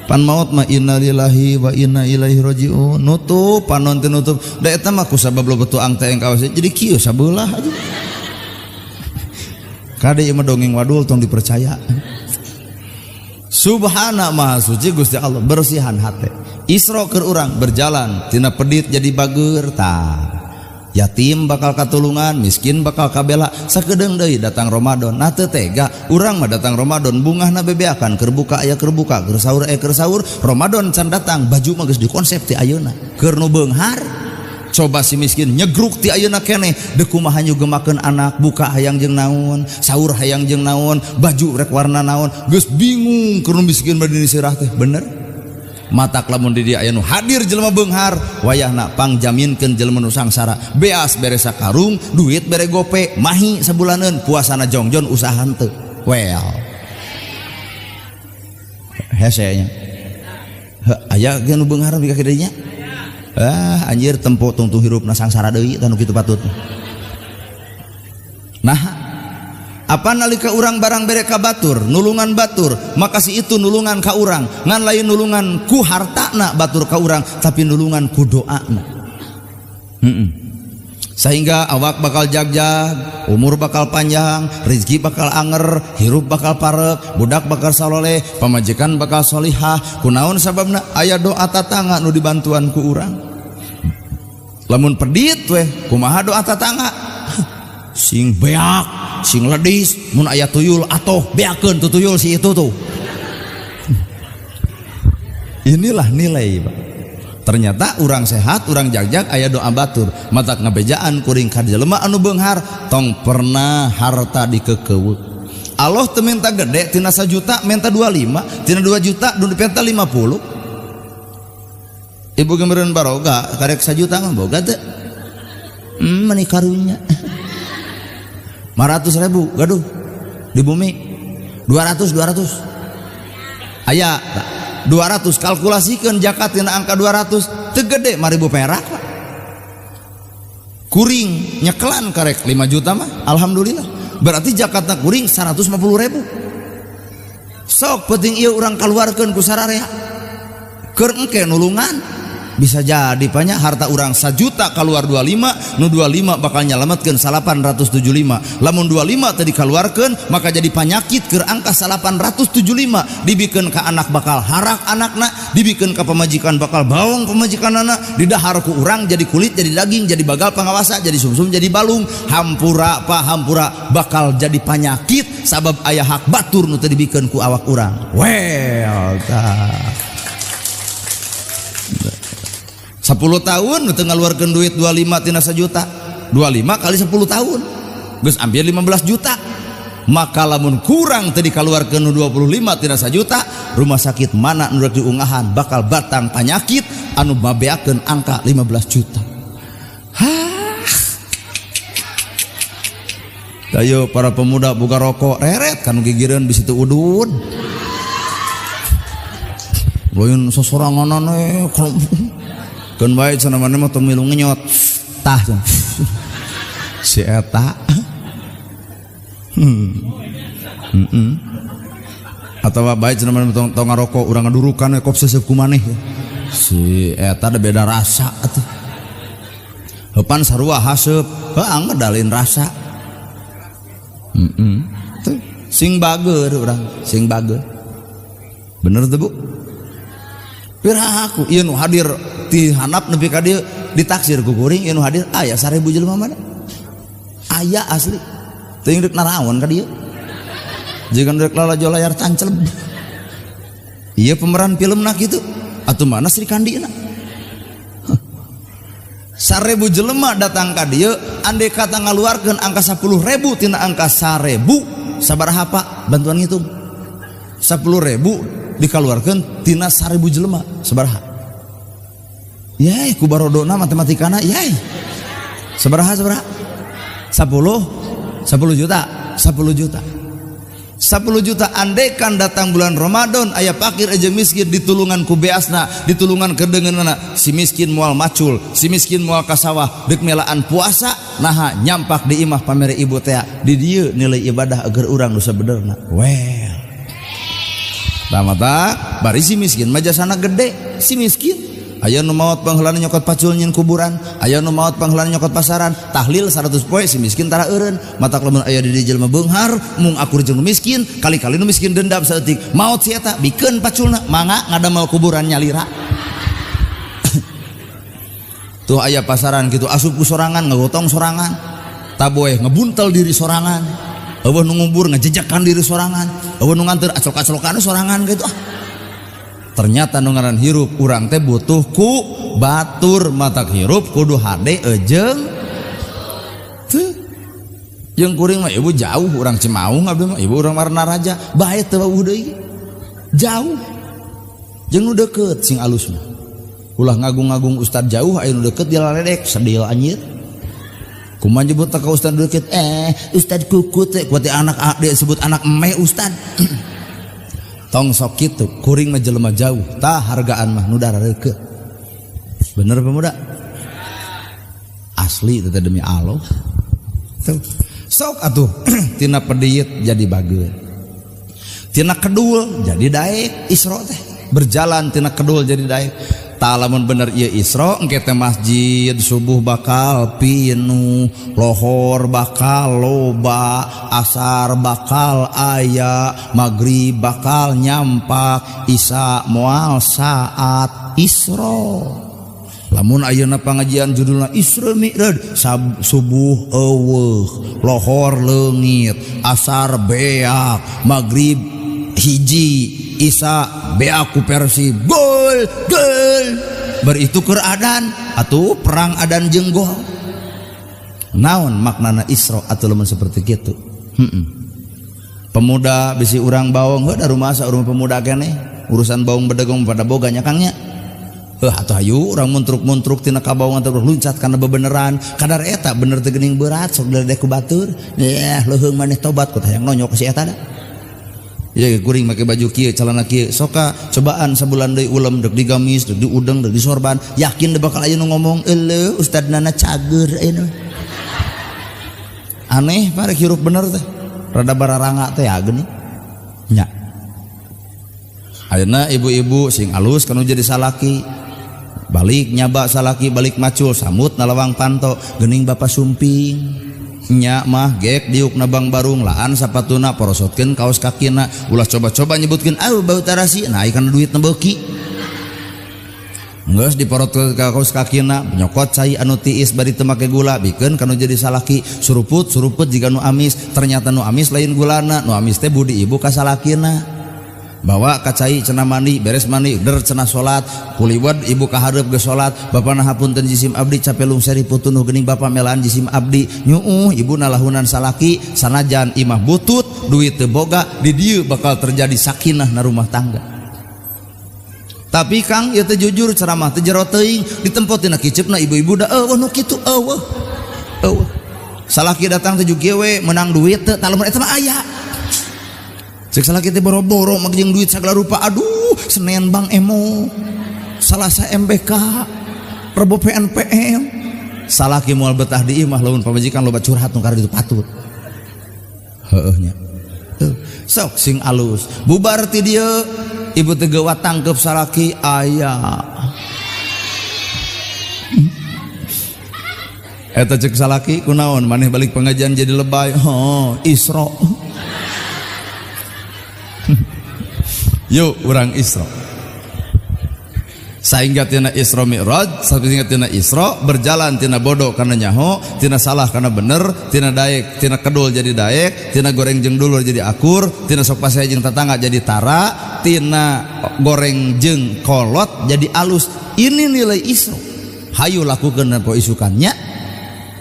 Pan maot mah innalillahi wa inna ilaihi rajiun. Nutup panon teh nutup. Da eta mah kusabab loba tuang teh kawas jadi kieu sabelah aja. Kade ieu mah dongeng wadul, tong dipercaya. Subhana, maha suci Gusti Allah, bersihan hate. Isro keur urang berjalan tina pedit jadi bager tah. Yatim bakal katulungan, miskin bakal kabela. Sakedeung deui datang Ramadan. Nah, teu tega urang mah datang Ramadan bungahna bebeakan, keur buka aya keur buka, keur sahur aya keur sahur. Ramadan can datang baju mah geus dikonsep ti ayeuna. Keur nu beunghar, coba si miskin nyegruk ti ayeuna keneh, deuk kumaha nyugemakeun anak, buka hayang jeung naon, sahur hayang jeung naon, baju rek warna naon, geus bingung. Keur nu miskin mah dini sirah teh bener. Matak lamun di dia aya nu hadir jelema beunghar, wayahna pangjaminkeun jelema nu sangsara. Beas bere sakarung, duit bere gope, mahi sabulaneun, puasana jongjon, usaha henteu. Well, hese nya. Aya ge nu beunghar ka dinya. Ah anjir, tempo tungtung hirupna sangsara deui tah nu kitu patut. Nah, apa nalika urang barang bere ka batur, nulungan batur, maka si itu nulungan ka urang. Ngan lain nulungan ku hartana batur ka urang, tapi nulungan ku doana. Sehingga awak bakal jagjag, umur bakal panjang, rezeki bakal anger, hirup bakal parek, budak bakal saloleh, pamajikan bakal solihah. Kunaon sababna? Aya doa tatangga nu dibantuan ku urang. Lamun pedit weh, kumaha doa tatangga? Sing beak, sing ledis, mun aya tuyul atoh beakeun tu tuyul si itu tuh. Inilah nilai, Pak. Ternyata orang sehat, orang jagjag aya doa batur. Matak ngabejaan kuring ka jelema anu beunghar, tong pernah harta dikekeuweuk. Allah teu minta gede, tina 1 juta minta 25, tina 2 juta nu dipenta 50. Ibu gemeureun baroga karek 1 juta mah boga teu? Meni karunya. 500 ribu gaduh di bumi? 200, 200 aya 200. Kalkulasikan zakat tina angka 200, teu gede, 5.000 perak, Pak. Kuring nyekelan karek 5 juta mah alhamdulillah, berarti zakatna kuring 150 ribu. Sok penting ieu urang keluarkeun ku sararea keur engke nulungan. Bisa jadi banyak harta urang 1 juta keluar 25, nu 25 bakal nyalametkeun 875. Lamun 25 tadi keluarkan, maka jadi penyakit ke angka 875, dibikin ke anak bakal harak anakna, dibikin ke pemajikan bakal bawang pemajikan anak, didahar ku urang jadi kulit, jadi daging, jadi bagal pangawasa, jadi sumsum, jadi balung. Hampura pak, hampura, bakal jadi penyakit sabab aya hak batur nu teu dibikeun ku awak urang. Well, tah. 10 tahun nu teu ngaluarkeun duit 25 tina 1 juta, 25 kali 10 tahun geus hampir 15 juta. Maka lamun kurang tadi dikaluarkeun nu 25 tina 1 juta, rumah sakit mana nu rek diungahan bakal batang penyakit anu mabeakeun angka 15 juta. Hah. Ayo para pemuda buka rokok reret kan gigireun di situ udud. Lain sosoranganan eh keun bae cenah maneh mah tong milu ngenyot. Tah si eta. Atawa bae cenah maneh tong, tong ngarokok, urang ngadurukan we kop seseup ku maneh. Si eta ada beda rasa atuh. Heupan sarua haseup, heuh ngedalin rasa. Tuh, sing bager urang, sing bager. Bener tuh, Bu? Piraku ieu nu hadir ti handap nepi ka dieu ditaksir ku kuring, ieu nu hadir aya 1000 jelema mana? Aya asli. Teuing rek naraon ka dieu. Jiga rek lalajo layar tancep. Ieu pemeran filmna kitu. Atuh mana Sri Kandi na? 1000 jelema datang ka dieu, andai kata ngaluarkeun angka 10.000 tina angka 1000, sabaraha Pak? Bantuan ngitung. 10.000 dikeluarkan tina 1000 jelema sabaraha? Yai ku barodona matematikana yai. Sabaraha, sabaraha? 10 10 juta, 10 juta. 10 juta andaikan datang bulan Ramadan aya fakir aja miskin ditulungan ku beasna, ditulungan kedengeunana, si miskin moal macul, si miskin moal ka sawah deuk melaan puasa, naha nyampak di imah pamere ibu teh. Di dieu nilai ibadah agar urang nu sabenerna. Well, mata bari si miskin mah jasana gede. Si miskin aya nu maot pangheulana nyokot pacul nyieun kuburan, aya nu maot pangheulana nyokot pasaran tahlil 100 poe, si miskin tara eureun. Matak lamun aya di dieu jelema beunghar mung akur jeung nu miskin, kali-kali nu miskin dendam saeutik, maot si eta bikeun paculna, mangga ngadamel kuburan nyalira. Tuh aya pasaran gitu, asup ku sorangan, ngagotong sorangan, taboeh ngebuntel diri sorangan, euweuh nu ngubur ngejejakan diri sorangan, euweuh nu nganter aclok-aclokan sorangan gitu. Ah, ternyata nu ngaran hirup urang teh butuh ku batur. Matak hirup kudu hade eujeung tuh. Jeung kuring mah ibu jauh, urang Cimaung, abdi mah ibu urang Marna Raja bae teu wawuh deui, jauh jeung nu deukeut sing alus mah. Ulah ngagung-ngagung ustad jauh, aya nu deukeut dilaledek sedil anjir. Kumaha nyebut ka ustad deukeut? Eh, ustad kukut teh kuat anak dia sebut anak eme ustad. Tong sok kitu, kuring mah jelema jauh. Tah hargaan mah nu deukeut. Bener pemuda? Asli teh demi Allah. Tuh. Sok atuh tina pedit jadi bager. Tina kedul jadi daek. Isra teh berjalan tina kedul jadi daek. Tah lamun bener ieu Isra, engke teh masjid subuh bakal pinuh, lohor bakal loba, asar bakal aya, maghrib bakal nyampak, isya moal saat Isra. Lamun ayeuna pangajian judulna Isra Mi'raj, subuh euweuh, lohor leungit, asar beak, maghrib hiji, isya beak ku Persib, gol gol, bar itu keur adan atuh perang adan jeung gol. Naon maknana Isra atuh lamun seperti kitu? Pemuda bisi urang baong heuh da rumah urang pemuda keneh urusan baong bedegong pada boga nya Kang nya. Heuh atuh hayu urang muntruk-muntruk tina kabaongan terus luncat kana bebeneran kadar eta bener teh geuning berat sok diledek ku batur. Eh, leuheung maneh tobat ku hayang nonyok si eta da. Ya kuring make baju kieu, celana kieu, soka cobaan sabulan deui ulem, deuk digamis, deuk diudeng, deuk disorban, yakin deh bakal aya nu ngomong, "Euleuh, ustad nana cager ayeuna." Aneh pare hirup bener teh rada bararanga teh ya geuning nya. Ayeuna ibu-ibu sing alus kanu jadi salaki. Balik nyaba salaki balik macul samut nalawang panto geuning bapa sumping. Nya mah gek diuk nabang barung laan sapatuna porosotkeun kaos kakina ulah coba-coba nyebutkeun au bau tarasi nah kana duit beuki. Geus diporot ke kaos kakina nyokot cai anu tiis bari teu make gula bikeun kanu jadi salaki suruput suruput jiga nu amis ternyata nu amis lain gulana nu amis teh budi ibu ka salakina. Bawa ka cai cenah mandi beres mandi der cenah salat kuliwad ibu ka hareup geus salat bapana hapunten jisim abdi capek lungseri putunuh geuning bapa melaan jisim abdi nyuuh ibu nalahunan salaki sanajan imah butut duit teu boga di dieu bakal terjadi sakinah na rumah tangga. Tapi Kang ieu teh jujur ceramah teh jero teuing ditempo tina kiceupna ibu-ibu da eueuh nu kitu eueuh eueuh salaki datang teh juga we menang duit teu tah lamun eta mah aya. Cek salaki teh boro-boro make jeung duit sagala rupa aduh Senin Bang Emo Salasa MBK Rebo PNPM salaki moal betah di imah lamun pamajikan loba curhat nu karena ditu patut heueuh nya sok sing alus bubar ti dieu ibu teh geuwat tangkep salaki aya eta cek salaki kunaon maneh balik pengajian jadi lebay oh Isra. Yuk urang Isra. Sehingga tina Isra Mi'raj, sehingga tina Isra berjalan tina bodoh karena nyaho, tina salah karena bener, tina daek, tina kedul jadi daek, tina goreng jeung dulur jadi akur, tina sok pasea jeung tetangga jadi tara, tina goreng jeung kolot jadi alus. Ini nilai Isra. Hayu lakukeun poe isukannya.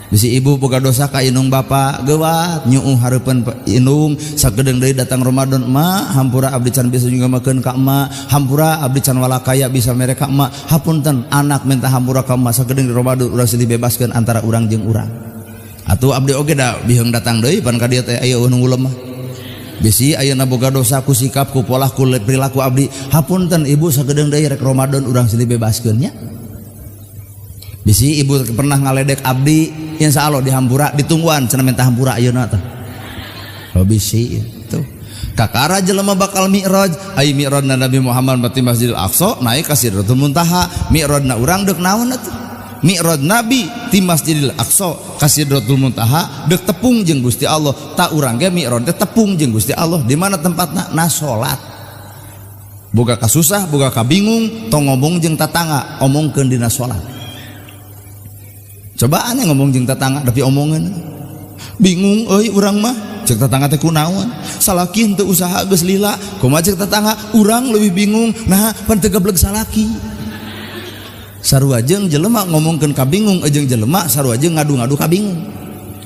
Bisi ibu boga dosa ka indung bapa geuwat nyuuh hareupeun indung sakedeung deui datang Ramadan ma hampura abdi can bisa juga makeun ka emak hampura abdi can walakaya bisa mere ka emak hapunten anak minta hampura ka emak sakedeung di Ramadan urang silih bebaskeun antara urang jeung urang atuh abdi oge da biheung datang deui pan ka dieu teh aya nu lemah bisi ayeuna boga dosa ku sikap ku polah ku perilaku abdi hapunten ibu sakedeung deui rek Ramadan urang silih bebaskeun nya. Bisi ibu pernah ngaledek abdi insya Allah dihampura ditungguan cenah minta hampura ayeuna teh. Oh bisi tuh. Kakara jelema bakal mi'raj, ai mi'rajna Nabi Muhammad mati Masjidil Aqsa naik ka Sidratul Muntaha, mi'rajna urang deuk naon atuh? Mi'raj Nabi ti Masjidil Aqsa ka Sidratul Muntaha deuk tepung jeung Gusti Allah. Ta urang ge mi'raj teh tepung jeung Gusti Allah. Di mana tempatna? Na salat. Boga kasusah, boga kabingung, tong ngomong jeung tatangga, omongkeun dina salat. Coba aneh ngomong jeung tetangga tapi omongan bingung euy urang mah cek tetangga teh kunaon salaki henteu usaha geus lila kumaha cek tetangga urang leuwih bingung nah pan teu gableg salaki sarua jeung jelema ngomongkeun kabingung jeung jelema sarua jeung ngadu-ngadu kabingung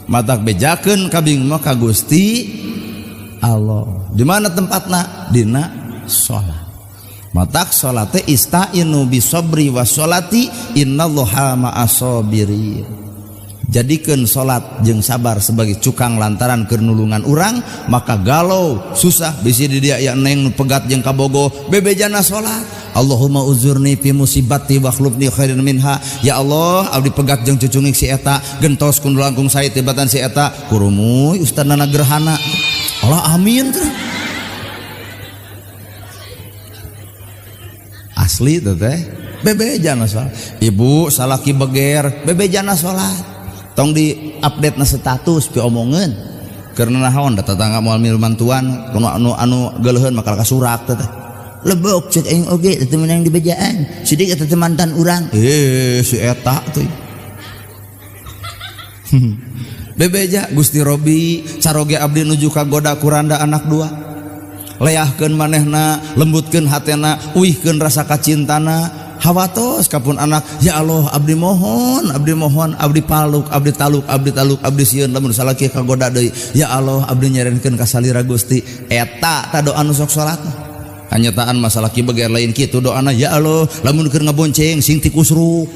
matak bejakeun kabingung mah ka Gusti Allah di mana tempatna dina salat. Matak salate istainu bisobri wasolati innallaha ma'asabirin. Jadikeun salat jeung sabar sebagai cukang lantaran keur nulungan urang maka galau susah bisi di dia ya neng nu pegat jeung kabogo bebejana salat. Allahumma uzurni fi musibati wa akhlifni khairan minha. Ya Allah abdi pegat jeung cucungik si eta gentos kun langkung sae tibatan si eta kurumuy ustadna gerhana. Allah amin. Asli teh bebejana salat. Ibu salaki beger bebejana salat. Tong di update na status pi omongeun. Karena naon da tetangga moal milu mantuan kuno anu anu geuleuheun bakal kasurak teh. Lebok cek aing oge teh menang di bejaan. Sidik eta teh mantan urang. Si eta teh. Bebeja Gusti Robi caroge abdi nuju kagoda kuranda anak dua. Leahkeun manehna, lembutkeun hatena, uihkeun rasa kacintana, hawatos kapun anak, ya Allah abdi mohon, abdi mohon, abdi paluk, abdi taluk, abdi taluk, abdi sieun lamun salaki kagoda deui. Ya Allah abdi nyerenkeun ka salira Gusti. Eta ta doa nu sok salat. Kanyataan masalah ki beger lain kitu doana, ya Allah lamun keur ngabonceng sing tikusruk.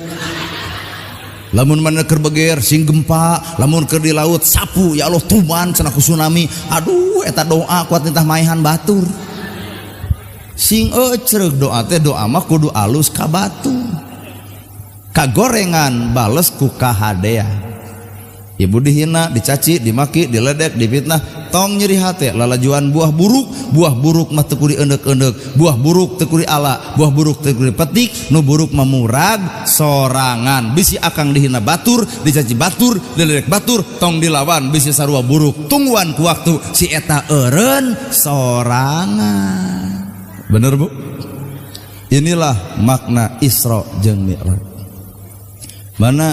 Lamun mana keur beger sing gempa, lamun keur di laut sapu ya Allah tuman cenah ku tsunami. Aduh eta doa kuat nitah maehan batur. Sing ecreug doa teh doa mah kudu alus ka batur. Kagorengan bales ku kahadea. Ibu dihina, dicaci, dimaki, diledek, difitnah, tong nyeri hate. Lalajuan buah buruk, buah buruk mah teu kudu eundek-eundek, buah buruk teu kudu ala, buah buruk teu kudu petik, nu buruk mah murag sorangan. Bisi akang dihina batur, dicaci batur, diledek batur, tong dilawan, bisi sarua buruk. Tungguan ku waktu si eta eureun sorangan. Bener, Bu? Inilah makna Isra jeung Mi'raj. Mana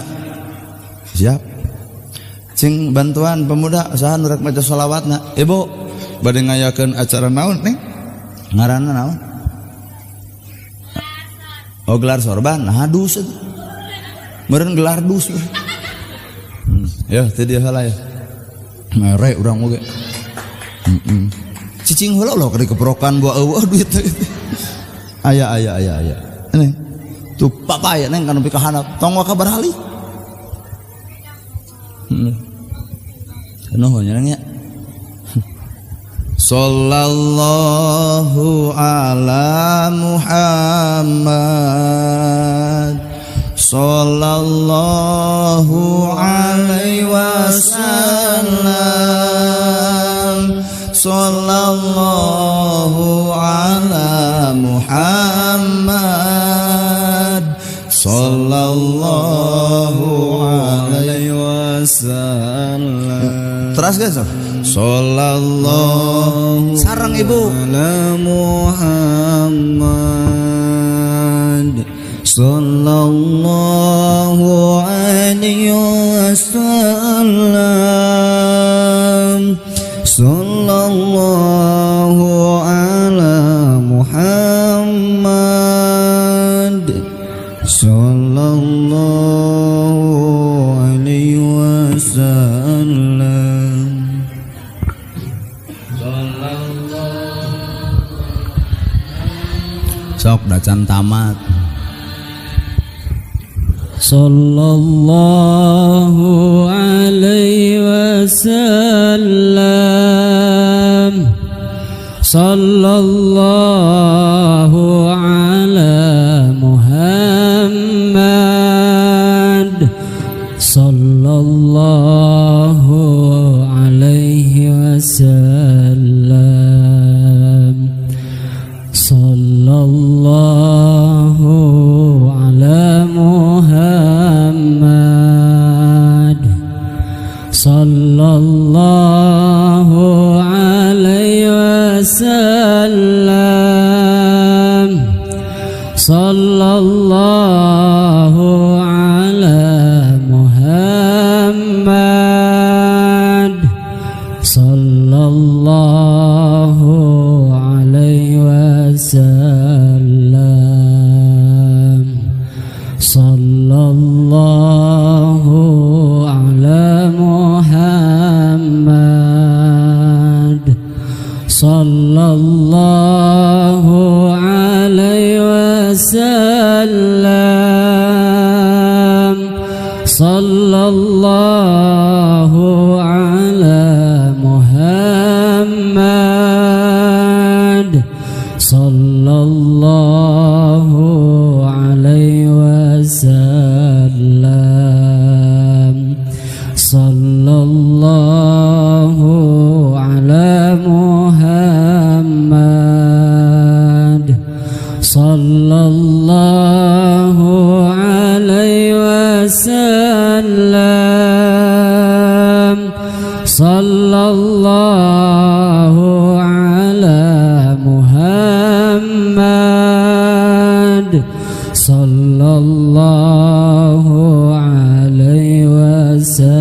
siap? Cing bantuan pemuda, saha nu rek maca sholawatna? Ibu bade ngayakeun acara naon nih? Ngaranna naon? Oh, gelar sorban, nah dus itu. Meureun gelar dus. Ya, teu dia heula ya. Mere urang oge. Heeh. Cicing heula loh keprokan buah eueuh duit. Aya aya aya aya. Ini tuh papaya neng kan nepi ka handap. Tong waka barali. Nuhun nya. Sallallahu ala Muhammad, sallallahu alaihi wasallam, sallallahu ala Muhammad, sallallahu alaihi wasallam. Terus guys. Sallallahu sareng ibu ala Muhammad, sallallahu alaihi wasallam, sallallahu ala Muhammad, sallallahu alaihi wasallam. Sok dacan tamat. Sallallahu alaihi wasallam, sallallahu ala Muhammad, sallallahu alaihi wasallam, sallallahu ala Muhammad, sallallahu alaihi wasallam, sallallahu ala Muhammad, sallallahu alaihi wasallam, sallallahu ala Muhammad, sallallahu alaihi wasallam, sallallahu ala Muhammad, sallallahu alaihi wasallam, sallallahu ala Muhammad, sallallahu alaihi wasallam, sallallahu ala Muhammad, sallallahu alaihi wasallam,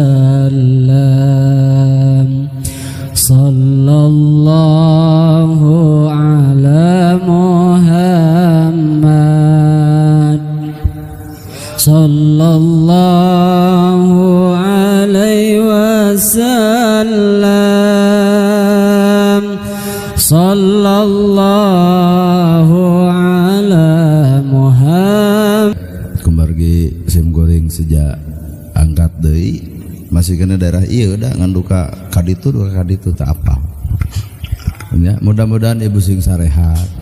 sallallahu ala Muhammad, sallallahu alaihi wasallam, sallallahu ala Muhammad. Kumargi sim goreng sejak angkat deui masih kena daerah ieu da ngan duka kaditu duka kaditu tak apa. Ya, mudah-mudahan ibu sing sarehat.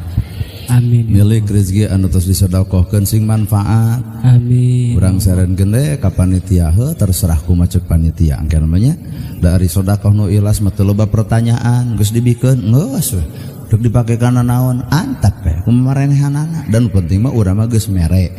Amin. Milik rezeki anu tos disedekahkeun sing manfaat. Amin. Urang Urang sarankeun we ka panitia, heuh, terserah kumaha ceuk panitia engke namanya. Da ari sedekah nu ikhlas mah teu loba pertanyaan, geus dibikeun geus we. Dek dipake kana naon antap we kumarenehanana, dan penting mah urang mah geus mere.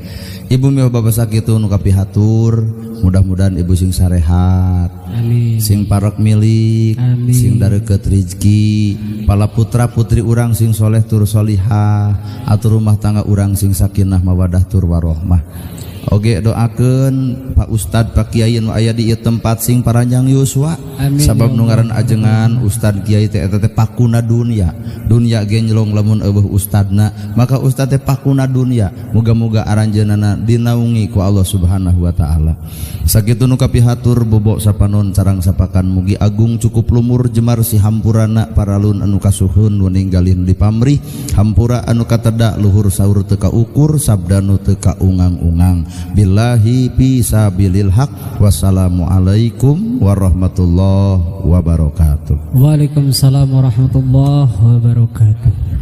Ibu miwah bapak sakitu nu kapihatur, mudah-mudahan ibu sing sarehat. Amin. Sing parek milik. Amin. Sing dareukeut rizki, pala putra putri urang sing soleh tur solihah, atur rumah tangga urang sing sakinah mawadah tur warohmah. Oge doakeun Pak Ustad, Pak Kiai nu aya di ieu tempat sing paranjang yuswa. Amin, sabab ya nu ngaran Allah. Ajengan ustad kiai teh eta teh pakuna dunia. Dunia genjlong lamun eueuh ustadna, maka ustad teh pakuna dunia. Muga-muga aranjeunana dinaungi ku Allah Subhanahu wa taala. Sakitu nu kapihatur, bobok sapanon carang sapakan, mugi agung cukup lumur jemar si hampurana paralun anu kasuhun nu ninggalin di pamrih, hampura anu kateda luhur saur teu kaukur, sabda nu teu kaungang-ungang. Billahi fi sabilil haq. Wassalamualaikum warahmatullahi wabarakatuh. Waalaikumsalam warahmatullahi wabarakatuh.